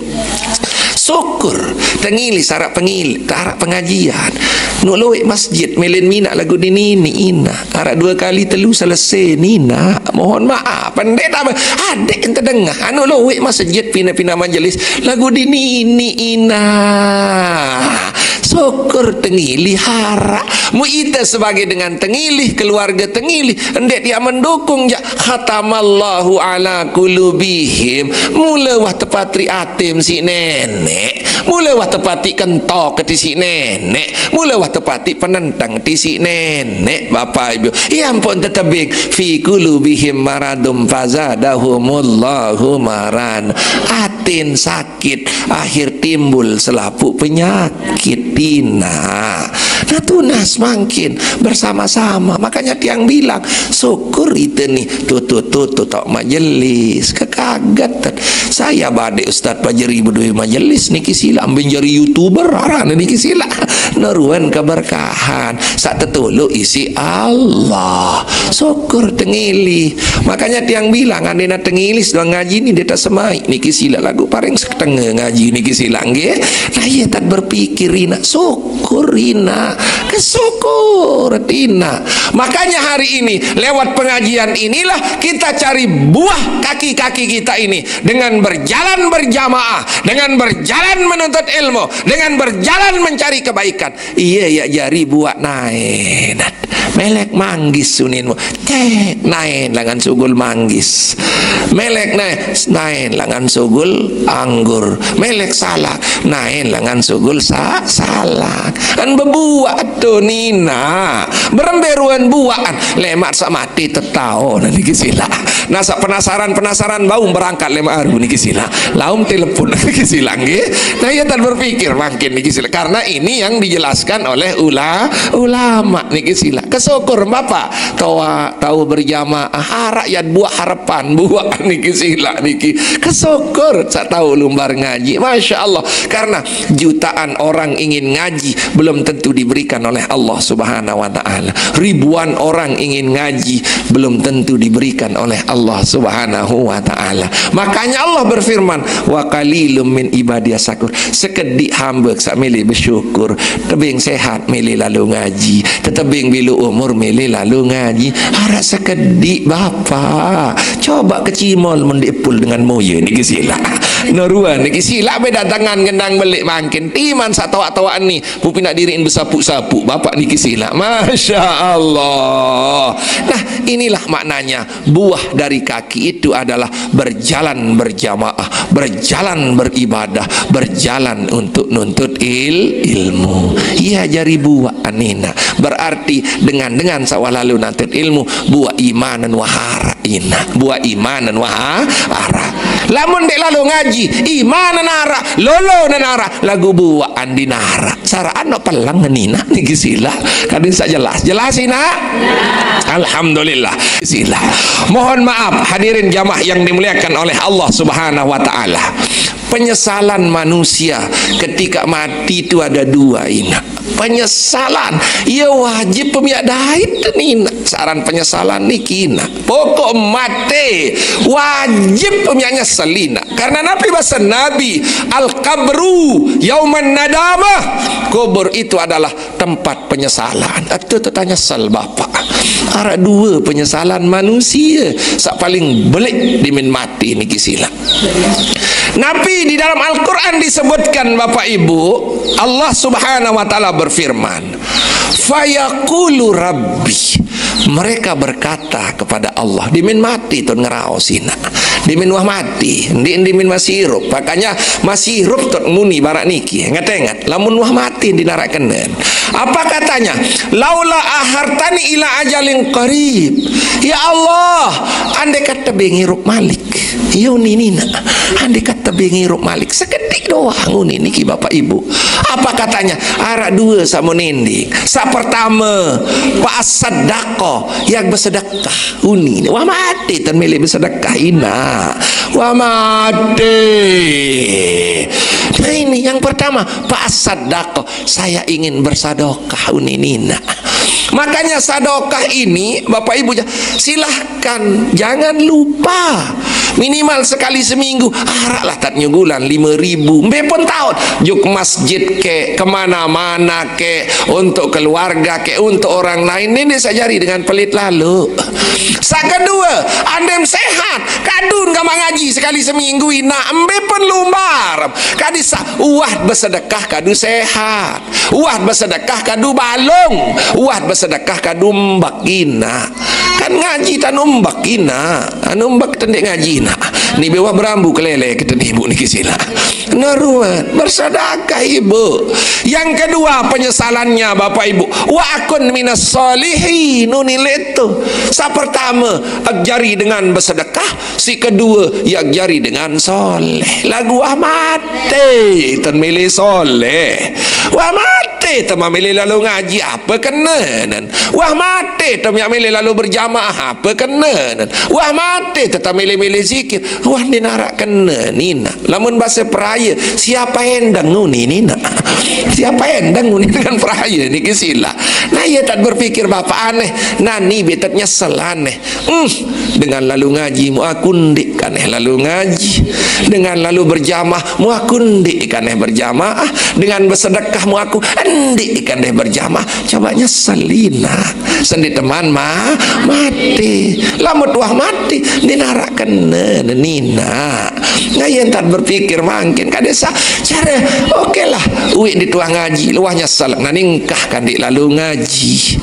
Syukur Tengilis arak pengil arak pengajian. Nuk luik masjid melin minak lagu dinini ina. Arak dua kali telu selesai nina. Mohon maaf. Pendeta adik yang terdengar. Anu luik masjid pina-pina majelis lagu dinini ina. Syukur Tengili harak. Mu ita sebagai dengan Tengili, keluarga Tengili, ndek dia mendukung ja. Khatamallahu ala qulubihim. Mula wah tepatri atim si nenek. Mula wah tepati kentok ti si nenek. Mula wah tepati penentang ti si nenek. Bapak Ibu, ya ampun tetebing. Fi qulubihim maradum fazadahumullahu maran. Atin sakit akhir timbul selapuk penyakit tina. Nah tunas mangkin bersama-sama. Makanya tiang bilang syukur itu nih tuh tuh tuh tuh tok majelis kekaget. Saya badek Ustaz Pajeri bedui majelis niki sila ambil jari youtuber arah niki sila. Neruan keberkahan sak tetuluk isi Allah. Syukur Tengili. Makanya tiang bilang andena Tengili sedang ngaji ni dia tak semai niki sila lagu paring setengah ngaji niki sila nggih. Nah iya tak berpikir ina syukur ina kesyukur ina. Makanya hari ini lewat pengajian inilah kita cari buah kaki-kaki kita ini dengan berjalan berjamaah, dengan berjalan menuntut ilmu, dengan berjalan mencari kebaikan. Iya ya jari buat naik. Melek manggis suninmu. Cek naen langan sugul manggis. Melek naen, naen langan sugul anggur. Melek salak, naen langan sugul sa salak. Kan bebuak tu nina. Beremberuan buakan lemat sak mati tetau niki sila. Nah sak penasaran penasaran bau berangkat lemak aru niki sila. Laum telepon niki sila nggih. Nah ia tak berpikir mangkin niki sila karena ini yang di dijelaskan oleh ula-, ulama niki sila. Kesyukur Bapak, tahu, tahu berjamaah, arak ya buah harapan, buah niki sila niki. Kesyukur sak tahu lumbar ngaji. Masya Allah. Karena jutaan orang ingin ngaji, belum tentu diberikan oleh Allah Subhanahu wa Ta'ala. Ribuan orang ingin ngaji, belum tentu diberikan oleh Allah Subhanahu wa Ta'ala. Makanya Allah berfirman, "Wa qalilum min ibadiyas syakur." Sekedik hamba sak milih bersyukur. Tebing sehat milih lalu ngaji. Tetebing bilu umur milih lalu ngaji. Arak sekedik, Bapak. Coba kecimol mendipul dengan moye niki sila. Noruan niki sila, beda tangan gendang belik mangkin. Timan sak tawak-tawak ni. Pupi nak diriin besapu-sapu. Bapak niki sila. Masya Allah. Nah, inilah maknanya. Buah dari kaki itu adalah berjalan berjamaah, berjalan beribadah, berjalan untuk nuntut il-, ilmu. Iya, jari buah anina. Berarti dengan, dengan sawah lalu nuntut ilmu, buah imanan wahara ina. Buah imanan wahara. Lamun dek lalu ngaji, imanan ara, lolo nan ara, lagu buah andi nara. Saraan no pelang nina niki sila. Kadin sak jelas. Jelas ina? Alhamdulillah. Sila. Mohon maaf hadirin jamaah yang dimuliakan oleh Allah Subhanahu wa Ta'ala. Penyesalan manusia ketika mati itu ada dua ina. Penyesalan. Ya wajib pemiak dait nina. Saran penyesalan niki ina. Pokok mati wajib pemiak nyesel ina. Karena Nabi bahasa Nabi, "Al-qabru yauman nadamah." Kubur itu adalah tempat penyesalan. Itu tetap nyesel Bapak. Arak dua penyesalan manusia sak paling belik dimin mati niki sila. Nabi di dalam Al-Quran disebutkan, Bapak Ibu, Allah Subhanahu wa Ta'ala berfirman, "Fayaqulu Rabbi." Mereka berkata kepada Allah, dimin mati tun ngeraos ina. Dimin wah mati, ndi dimin masih hirup. Makanya masih hirup tun muni barak niki. Ingat-ingat, lamun wah mati di narak kenen. Apa katanya? "Laula akhartani ila ajalin qarib." Ya Allah, andai kata bengi hirup malik. Yo nini nak. Andai kata bengi hirup malik. Sekedik doang uni niki Bapak Ibu. Apa katanya? Arak dua sama ninding. Sak pertama, fa asaddaqa, yang bersedekah. Uni ni. Wah mati tan milih bersedekah ina. Wah mati. Nah ini yang pertama, fa asaddaqa, saya ingin bersedekah uni nina. Makanya sedekah ini Bapak Ibu ja-, silahkan, jangan lupa. Minimal sekali seminggu, araklah tat nyugulan lima ribu. Mbe pun taun. Juk masjid ke, kemana-mana ke, untuk keluarga ke, untuk orang lain. Ini sajari dengan pelit lalu. Sak kedua, andem sehat, kadun gamak ngaji sekali seminggu ina, mbe pun lumbar. Kadi sa-, uah bersedekah kadu sehat. Uah bersedekah kadu balong. Uah bersedekah kadu mbak ina. Kan ngaji tanu mbak ina. Anu mbak tendek ngaji ina. Ni bewah berambu kelele kita ni ibu niki sila. Naruan, bersedekah ibu. Yang kedua penyesalannya Bapak Ibu. Wa akun minas solihin, uni letu. Sa pertama, agjari dengan bersedekah. Si kedua, ya agjari dengan soleh. Lagu wah mati, tan milih soleh. Wah mati, tan milih lalu ngaji, apa kena nan? Wah mati, tan milih lalu berjamaah, apa kena nan? Wah mati, tan milih-milih zikir. Wah ni narak kena nina. Lamun bahasa peraya, siapa endang uni nina? Siapa endang uni dengan peraya niki sila? Nah, ia tak berpikir bapak aneh. Nani betat nyesel aneh. Hmm, dengan lalu ngaji mu aku ndik kaneh lalu ngaji. Dengan lalu berjamaah mu aku ndik kaneh berjamaah. Dengan bersedekah mu aku ndik kaneh berjamaah. Coba nyesel ina. Sendi teman ma-, mati. Lamun wah mati, ndi narak kena nina. Ngayen tak berpikir mangkin kadesa cara, oke lah, uik di tuah ngaji, luah nyesel, nani engkah kan di lalu ngaji. ngaji.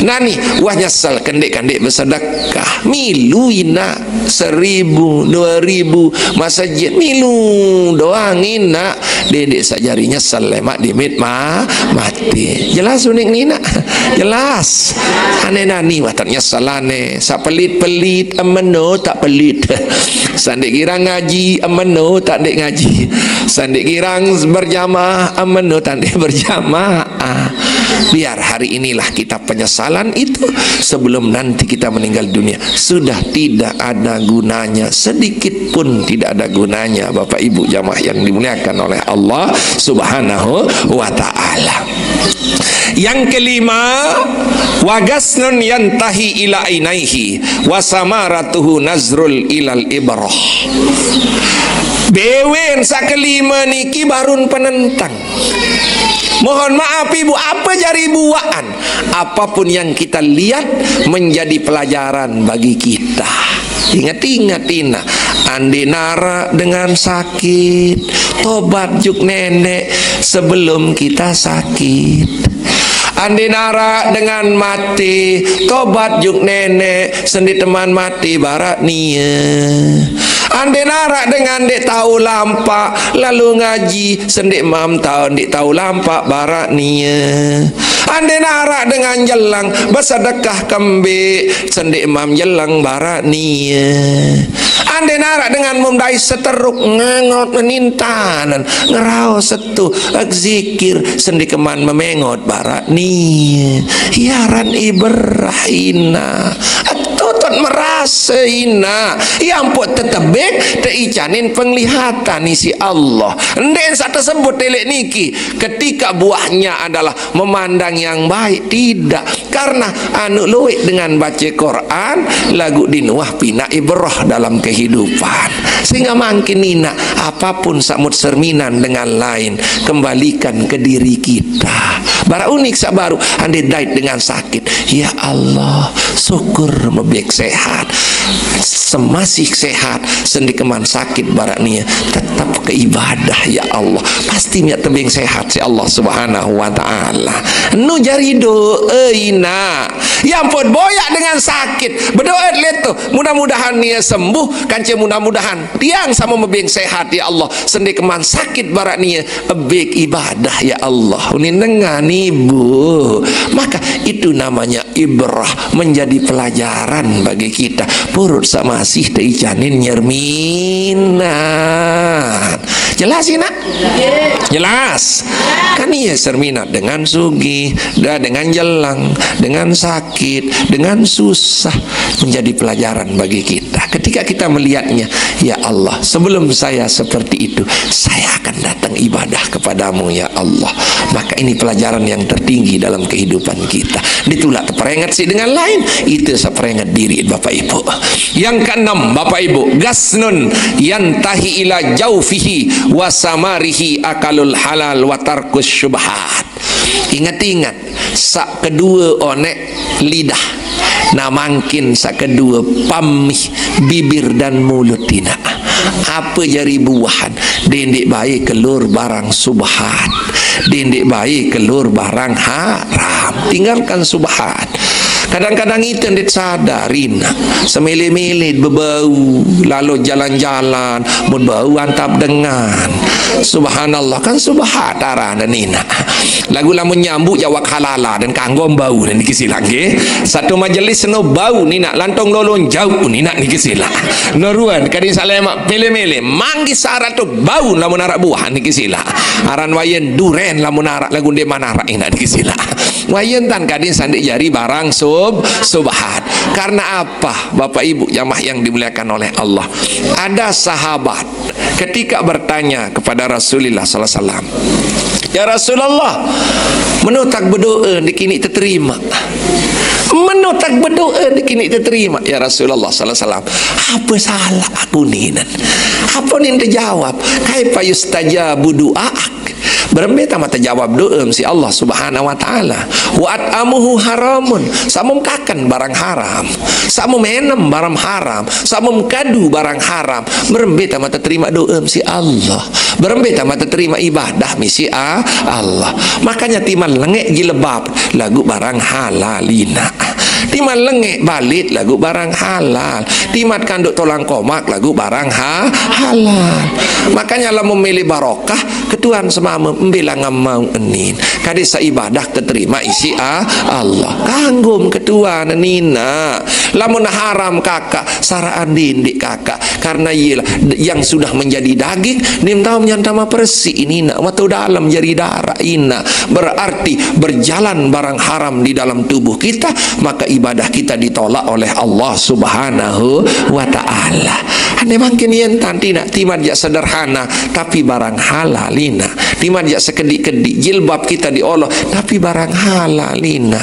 Nani, wah nyesal kandek-kandek bersedekah. Milu inak seribu, dua ribu, masajik. Milu doang inak. Dedek sajari nyesal lemak dimit ma mati. Jelas unik ni nak? Jelas. Ane nani wah tak nyesal ane. Sa pelit-pelit, emeno tak pelit. Sandik girang ngaji, emeno tak dek ngaji. Sandik girang berjamaah, emeno tak dek berjamaah. Ah, biar hari inilah kita penyesalan itu sebelum nanti kita meninggal dunia. Sudah tidak ada gunanya, sedikit pun tidak ada gunanya, Bapak Ibu jamaah yang dimuliakan oleh Allah Subhanahu wa Ta'ala. Yang kelima, wagasnun yantahi ila ainaihi, wasamaratuhu nazrul ilal ibrah. Bewen sa kelima niki barun penentang. Mohon maaf ibu, apa jari buaan? Apapun yang kita lihat menjadi pelajaran bagi kita. Ingat-ingat ina, ande narak dengan sakit, tobat juk nenek sebelum kita sakit. Ande narak dengan mati, tobat juk nenek sendi teman mati barak nie. Ande narak dengan dek tahu lampak, lalu ngaji, sendik mam tahu dek tahu lampak barak nie. Ande narak dengan jelang, bersedekah kembik, sendik mam jelang barak nie. Ande narak dengan mumdai seteruk, ngengot menintanan, ngerau setu, zikir, sendik keman memengot barak nie. Hiaran ibrah ina. Totot merasa ina. Yang pun tetebek, teicanin penglihatan isi Allah. Nden sa tersebut telek niki. Ketika buahnya adalah memandang yang baik, tidak. Karena anu luik dengan baca Quran, lagu dinuah pina ibrah dalam kehidupan. Sehingga mangkin ina, apapun samut serminan dengan lain, kembalikan ke diri kita. Barak unik sa baru, ande dait dengan sakit. Ya Allah, syukur mebek sehat. Semasih sehat, sendi keman sakit barak nie, tetap ke ibadah, ya Allah. Pasti miak tebeng sehat si Allah Subhanahu wa Ta'ala. Nu jari doa ina. Yang pun boyak dengan sakit, berdoa leto. Mudah-mudahan nie sembuh, kance mudah-mudahan tiang sama mebeng sehat, ya Allah. Sendi keman sakit barak nie, ebek ibadah, ya Allah. Unin dengan ibu. Maka itu namanya ibrah, menjadi pelajaran bagi kita. Purut samasih teicanin nyerminan. Jelas ina? Jelas. Kan ia serminat dengan sugih, dah dengan jelang, dengan sakit, dengan susah, menjadi pelajaran bagi kita. Ketika kita melihatnya, ya Allah, sebelum saya seperti itu, saya akan datang ibadah kepadamu, ya Allah. Maka ini pelajaran yang tertinggi dalam kehidupan kita. Ditulak terperingat si dengan lain, itu saya peringat diri, Bapak Ibu. Yang keenam, Bapak Ibu, gasnun yantahi ila jaufihi wa samarihi akalul halal wa tarkus syubhat. Ingat-ingat, sak kedua onek lidah. Nah, mangkin sak kedua pamih bibir dan mulut ina. Apa jari buahan? Dendik baik kelur barang subhat. Dendik baik kelur barang haram. Tinggalkan subhat. Kadang-kadang itu ndik sadar ina. Semele-mele bebau, lalu jalan-jalan, mun bau antap dengan. Subhanallah, kan subhat arah dan ina. Lagu lamun nyambuk jawak halala dan kanggom bau dan dikisilang ke. Satu majelis no bau ni nak lantong lolong jauh ni nak dikisilang. Noruan kadin salemak mele-mele manggi syarat tu bau lamun arak buah dikisilang. Aran wayen duren lamun arak lagu nde manarak ina dikisilang. Wayen tan kadin sandik jari barang sub subhat. Karena apa, Bapak Ibu jamaah yang dimuliakan oleh Allah? Ada sahabat ketika bertanya kepada Rasulullah sallallahu alaihi wasallam, "Ya Rasulullah, menotak berdoa dikini terima. Menotak berdoa dikini terima, ya Rasulullah sallallahu alaihi wasallam. Apa salah aku ni nan? Apa ni terjawab? Kaifa yustajabu du'aak?" Berembe tamat terjawab doa si Allah Subhanahu wa Ta'ala. Wa at'amuhu haramun. Samum kakan barang haram. Samum enem barang haram. Samum kadu barang haram. Berembe tamat terima doa si Allah. Berembe tama terima ibadah misi a Allah. Makanya timan lengek jilbab lagu barang halal ina. Timan lengek balit lagu barang halal. Timan kanduk tolang komak lagu barang ha halal. Makanya lamun mele barokah, ketuan semame, mbe la ngamau enin. Kade saibadah keterima isi a Allah. Kanggum ketuan nina. Lamun haram kakak, saraan dindik kakak. Karena ialah yang sudah menjadi daging, nim tau menyantama persi nina, matu dalam jari darah ina. Berarti berjalan barang haram di dalam tubuh kita, maka ibadah kita ditolak oleh Allah Subhanahu wa Ta'ala. Ane mangkin yen tanti nak timan jak sederhana, tapi barang halal ina. Timan jak sekedik-kedik, jilbab kita dioloh, tapi barang halal ina.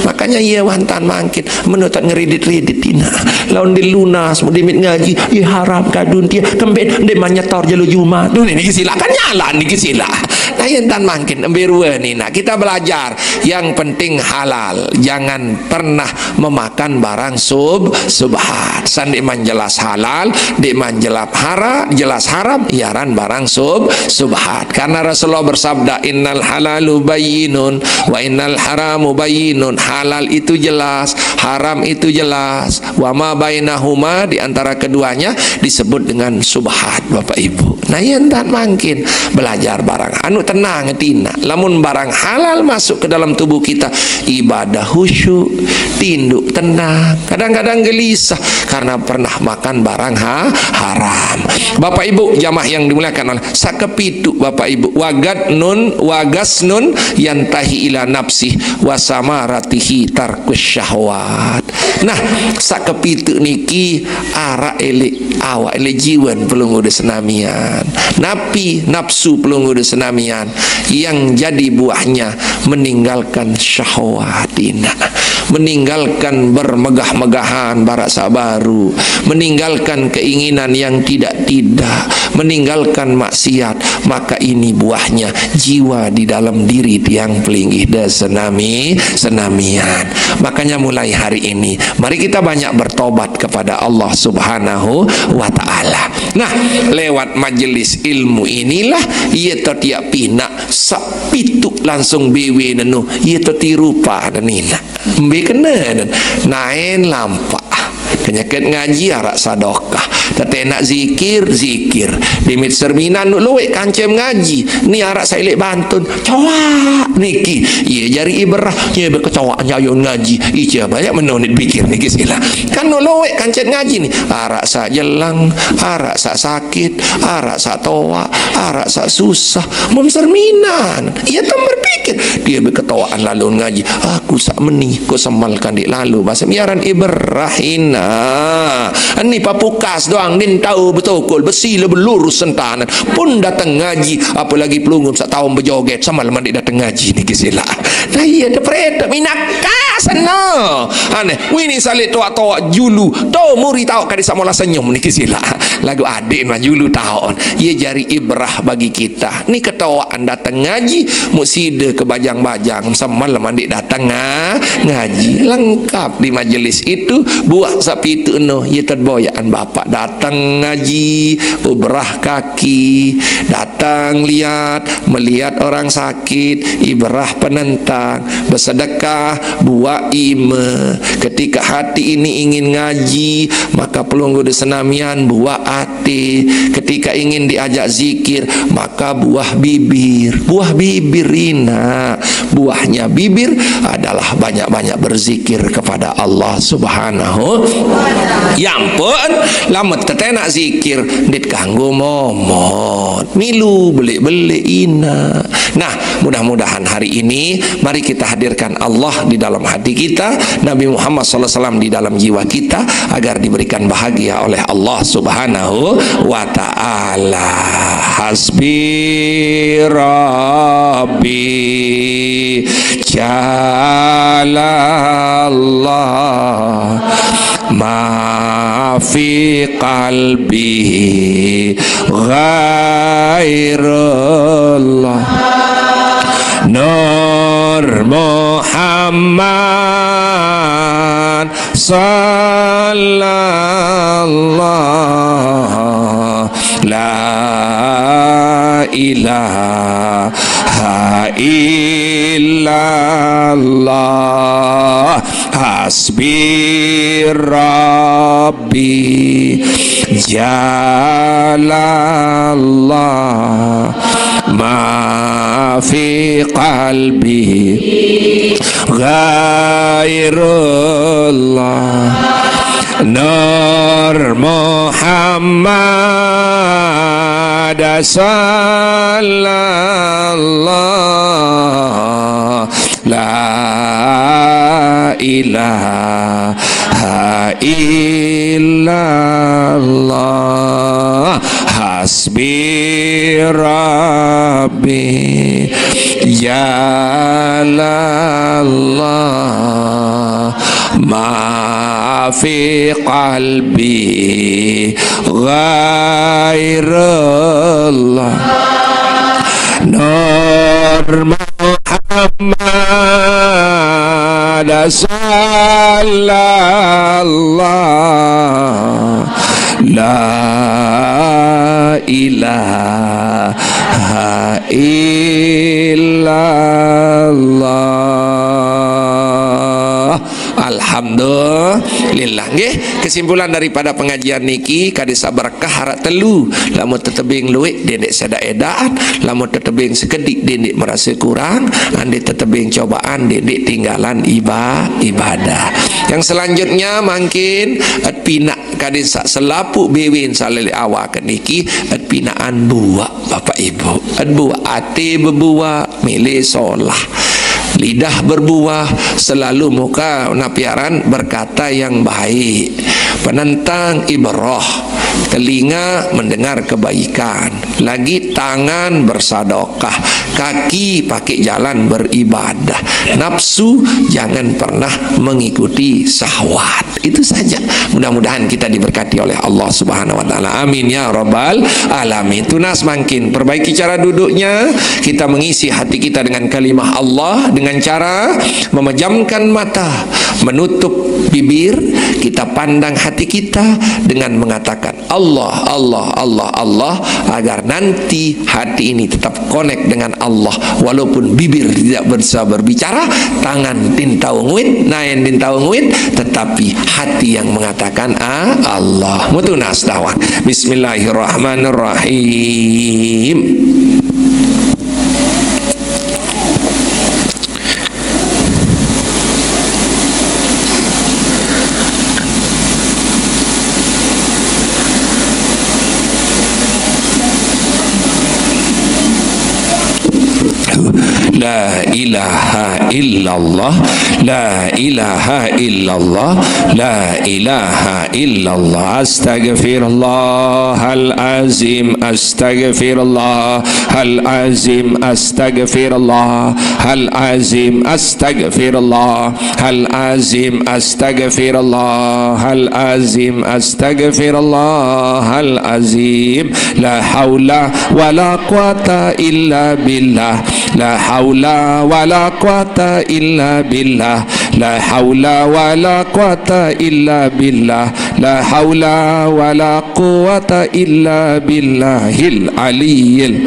Makanya iya wantan mangkin menutat ngeridit-ridit ina. Laun dilunas, mudimit ngaji, ih haram kadun tia, kembet, nde manyetor jelo Jumat. Duh, niki sila, kan nyala niki sila. Nah, yen tan mangkin, embe rua nina. Kita belajar, yang penting halal. Jangan pernah memakan barang sub subhat. San dek man jelas halal, dek man jelap hara, jelas haram, iaran barang sub subhat. Karena Rasulullah bersabda, "Innal halalu bayyinun, wa innal haramu bayyinun." Halal itu jelas, haram itu jelas. Wa ma bainahuma, di antara keduanya, disebut dengan subhat, Bapak Ibu. Nah, yen tan mangkin belajar barang anu tenang tina. Lamun barang halal masuk ke dalam tubuh kita, ibadah khusyuk, tinduk tenang. Kadang-kadang gelisah karena pernah makan barang ha haram. Bapak Ibu jamaah yang dimuliakan Allah, sakepitu Bapak Ibu, wagatnun, wagasnun yantahi ila nafsih, wa samaratihi tarkus syahwat. Nah, sakepitu niki arak elek awak elek jiwan pelungguh de senamian. Napi nafsu pelungguh de senamian yang jadi buahnya meninggalkan syahwat ina. Meninggalkan bermegah-megahan barak sabaru, meninggalkan keinginan yang tidak-tidak, meninggalkan maksiat, maka ini buahnya jiwa di dalam diri tiang pelinggih de senami, senamian. Makanya mulai hari ini, mari kita banyak bertobat kepada Allah Subhanahu wa Ta'ala. Nah, lewat majelis ilmu inilah, ia to tiap pinak, sapitu langsung bewe nenu, ia to tirupa nina. Mbe kena, naen lampak. Kenyeket ngaji arak sadokah. Tetenak zikir, zikir. Dimit serminan nuk luwek kancem ngaji. Ni arak sailek bantun. Coak niki. Iya jari ibrah. Iya bekecoak nyayun ngaji. Ica banyak menonit pikir niki sila. Kan nuk luwek kancet ngaji ni. Arak sak jelang, arak sak sakit, arak sak toak, arak sak susah. Mem serminan. Iya tem berpikir. Dia beketoakan lalu ngaji. Aku sak meni, ku semalkan di lalu. Bahasa miaran ibrah ina. Ni papukas doang, din tahu betul besi lebih lurus sentanan. Pun datang ngaji, apalagi pelungguh sak tahun berjoget, sama leman dia datang ngaji niki sila. Nah, iya, de pereta minaka sana. Aneh, wini salik toak-toak julu. To muri tahu kadi samola senyum niki sila. Lagu adik mah julu tahu. Ia jari ibrah bagi kita. Ni ketoakan datang ngaji, muk sida ke bajang-bajang, sama leman dik datang nga ngaji. Lengkap di majelis itu, buah sapitu noh, ia terboyakan bapak datang ngaji, ubrah kaki, datang lihat, melihat orang sakit, ibrah penentang, bersedekah, buah ime. Ketika hati ini ingin ngaji, maka pelungguh di senamian, buah ati. Ketika ingin diajak zikir, maka buah bibir. Buah bibir ina. Buahnya bibir adalah banyak-banyak berzikir kepada Allah Subhanahu. Ya ampun, lamun tetenak zikir, dit kanggo momot. Milu belik-belik ina. Nah, mudah-mudahan hari ini, mari kita hadirkan Allah di dalam hati kita, Nabi Muhammad sallallahu alaihi wasallam di dalam jiwa kita, agar diberikan bahagia oleh Allah Subhanahu wa Ta'ala. Hasbi Rabbi Jalallah, ma fi qalbi ghairullah. Nur Muhammad sallallahu, la إله إلا الله. حسبي ربي جل الله. ما في قلبي غير الله. نور محمد صلى الله. لا إله إلا الله. حسبي ربي جل الله. ما في قلبي غير الله. نور محمد صلى الله. لا إله إلا الله. Alhamdulillah. Nggih, kesimpulan daripada pengajian niki kadi saberkah arak telu. Lamun tetebing luik, dendik sedak edan. Lamun tetebing sekedik, dendik merasa kurang. Andi tetebing cobaan, dendik tinggalan iba-, ibadah. Yang selanjutnya mangkin et pinak kadi sak selapuq biwin salelek awak niki, et pinaan buak, Bapak Ibu. Et buak, ati bebuak, milih solah. Lidah berbuah, selalu muka napi aran berkata yang baik. Penentang ibrah, telinga mendengar kebaikan. Lagi tangan bersadokah, kaki pakai jalan beribadah. Nafsu jangan pernah mengikuti syahwat. Itu saja. Mudah-mudahan kita diberkati oleh Allah Subhanahu wa Ta'ala. Amin ya Rabbal Alamin. Tunas mangkin, perbaiki cara duduknya. Kita mengisi hati kita dengan kalimah Allah dengan cara memejamkan mata, menutup bibir, kita pandang hati kita dengan mengatakan, "Allah, Allah, Allah, Allah," agar nanti hati ini tetap connect dengan Allah. Walaupun bibir tidak bisa berbicara, tangan tintau nguit, naen tintau nguit, tetapi hati yang mengatakan, "Ah, Allah." Mutunas dawah. Bismillahirrahmanirrahim. لا إله إلا الله. لا إله إلا الله. لا إله إلا الله. أستغفر الله العظيم. أستغفر الله العظيم. أستغفر الله العظيم. أستغفر الله العظيم. أستغفر الله العظيم. أستغفر الله العظيم. لا حول ولا قوة إلا بالله. لا حول ولا قوة إلا بالله. لا حول ولا قوة إلا بالله. لا حول ولا قوة إلا بالله العلي ال-،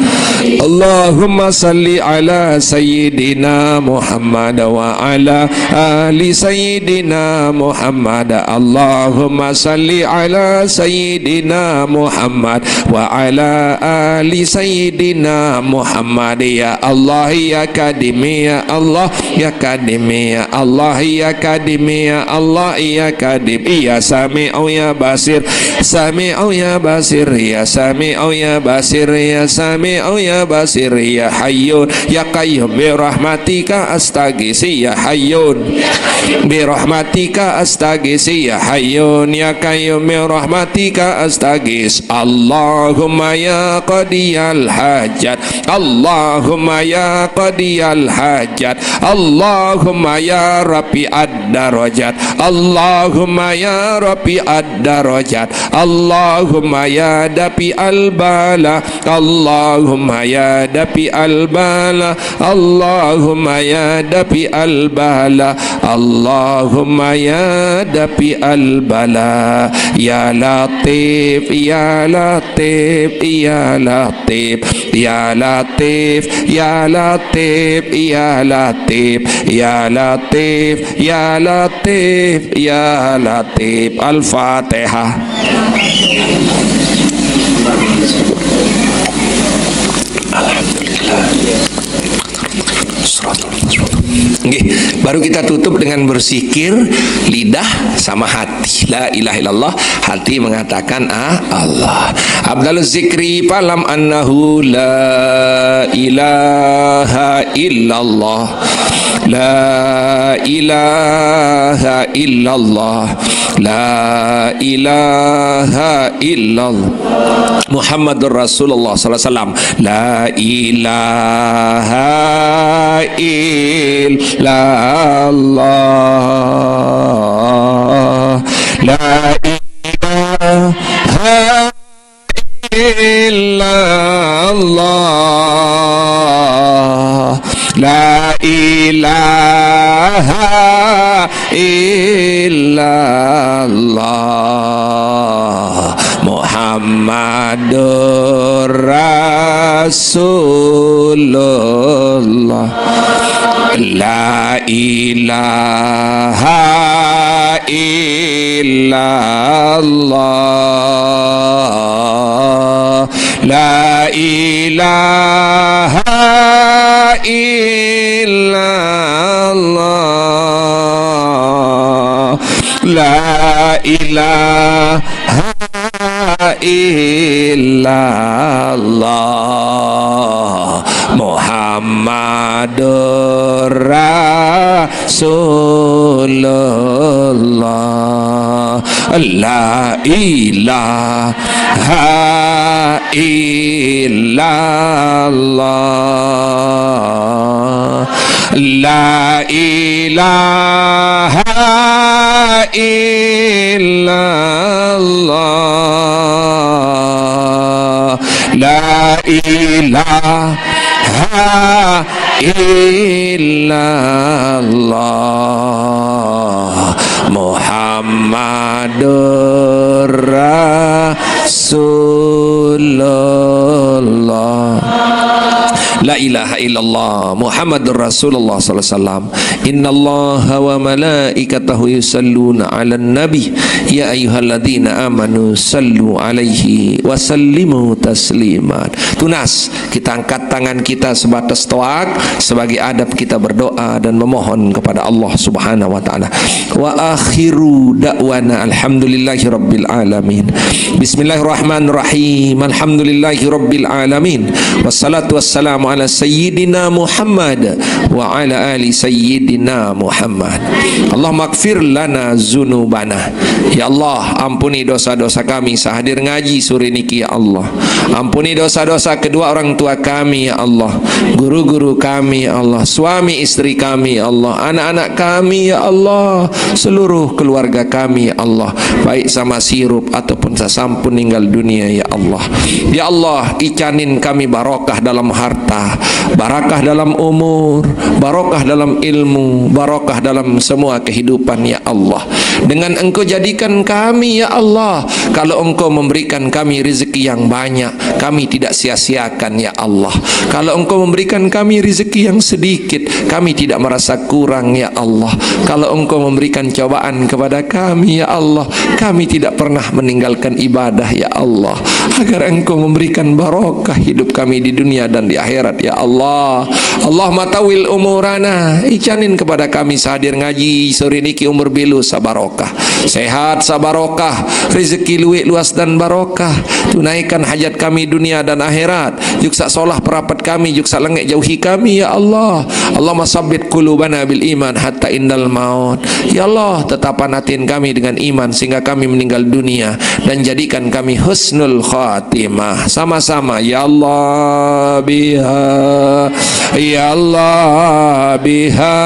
اللهم صل على سيدنا محمد وعلى آل سيدنا محمد. اللهم صل على سيدنا محمد وعلى آل سيدنا محمد. يا الله يا قديم يا الله يا قديم يا الله يا قديم يا الله يا قديم يا سميع يا بصير. سميع يا بصير يا سميع يا بصير يا سميع يا بصير يا حي يا قيوم برحمتك أستغيث يا حي برحمتك أستغيث يا حي يا قيوم برحمتك أستغيث. اللهم يا قاضي الحاجات. اللهم يا قاضي الحاجات. اللهم يا رفيع الدرجات. اللهم يا رفيع الدرجات. اللهم يا دافع البلاء، اللهم يا دافع البلاء، اللهم يا دافع البلاء، اللهم يا دافع البلاء. يا لطيف، يا لطيف، يا لطيف، يا لطيف، يا لطيف، يا لطيف، يا لطيف، يا لطيف، يا لطيف. الفاتحة. الحمد لله. Nggih, baru kita tutup dengan berzikir lidah sama hati. La ilaha illallah, hati mengatakan, "Ah, Allah." Afdaluz zikri fa'lam annahu la ilaha illallah. La ilaha illallah. La ilaha illallah. Muhammadur Rasulullah sallallahu alaihi wasallam. La ilaha illallah. La ilaha illallah. La ilaha illallah. Muhammadur Rasulullah. La ilaha illallah. La ilaha illallah. La ilaha illallah. Muhammadur Rasulullah. La ilaha illallah. La ilaha illallah. La ilaha illallah. Muhammadur Rasulullah. La ilaha illallah Muhammadur Rasulullah sallallahu alaihi wasallam. Innallaha wa malaikatahu yusalluna 'alan nabi, ya ayyuhalladzina amanu sallu 'alaihi wa sallimu taslima. Tunas, kita angkat tangan kita sebatas toak sebagai adab kita berdoa dan memohon kepada Allah Subhanahu wa taala. Wa akhiru da'wana alhamdulillahi rabbil alamin. Bismillahirrahmanirrahim. Alhamdulillahi rabbil alamin. Wassalatu wassalamu ala sayyidina Muhammad wa ala ali sayyidina Muhammad. Allahumma ighfir lana zunubana. Ya Allah, ampuni dosa-dosa kami sahadir ngaji sore niki, ya Allah. Ampuni dosa-dosa kedua orang tua kami, ya Allah. Guru-guru kami, ya Allah. Suami istri kami, ya Allah. Anak-anak kami, ya Allah. Seluruh keluarga kami, ya Allah. Baik sama sirup ataupun sasampun ninggal dunia, ya Allah. Ya Allah, icanin kami barokah dalam harta, barakah dalam umur, barokah dalam ilmu, barokah dalam semua kehidupan, ya Allah. Dengan Engkau jadikan kami, ya Allah, kalau Engkau memberikan kami rezeki yang banyak, kami tidak sia-siakan, ya Allah. Kalau Engkau memberikan kami rezeki yang sedikit, kami tidak merasa kurang, ya Allah. Kalau Engkau memberikan cobaan kepada kami, ya Allah, kami tidak pernah meninggalkan ibadah, ya Allah. Agar Engkau memberikan barokah hidup kami di dunia dan di akhirat, ya Allah. Allahumma tawil umurana, icanin kepada kami sahadir ngaji sore niki umur belu sabarokah, sehat sabarokah, rezeki luwih luas dan barokah. Tunaikan hajat kami dunia dan akhirat. Juksa solah perapat kami, juksa lengek jauhi kami, ya Allah. Allahumma sabbit qulubana bil iman hatta indal maut. Ya Allah, tetapan atin kami dengan iman sehingga kami meninggal dunia, dan jadikan kami husnul khatimah. Sama-sama, ya Allah, biha Ya Allah biha,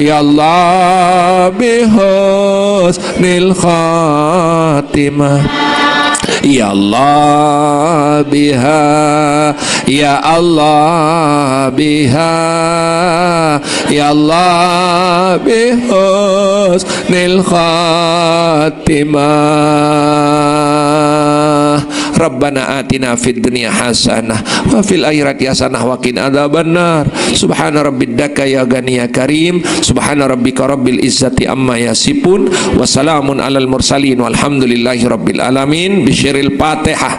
ya Allah bihusnil khatimah. Ya Allah biha, ya Allah biha, ya Allah bihusnil khatimah. Rabbana atina fid dunya hasanah wa fil akhirati hasanah wa qina adzabannar. Subhana rabbika ya ghani ya karim. Subhana rabbika rabbil izzati amma yasifun. Wa salamun alal mursalin walhamdulillahi rabbil alamin. Bisirril Fatihah.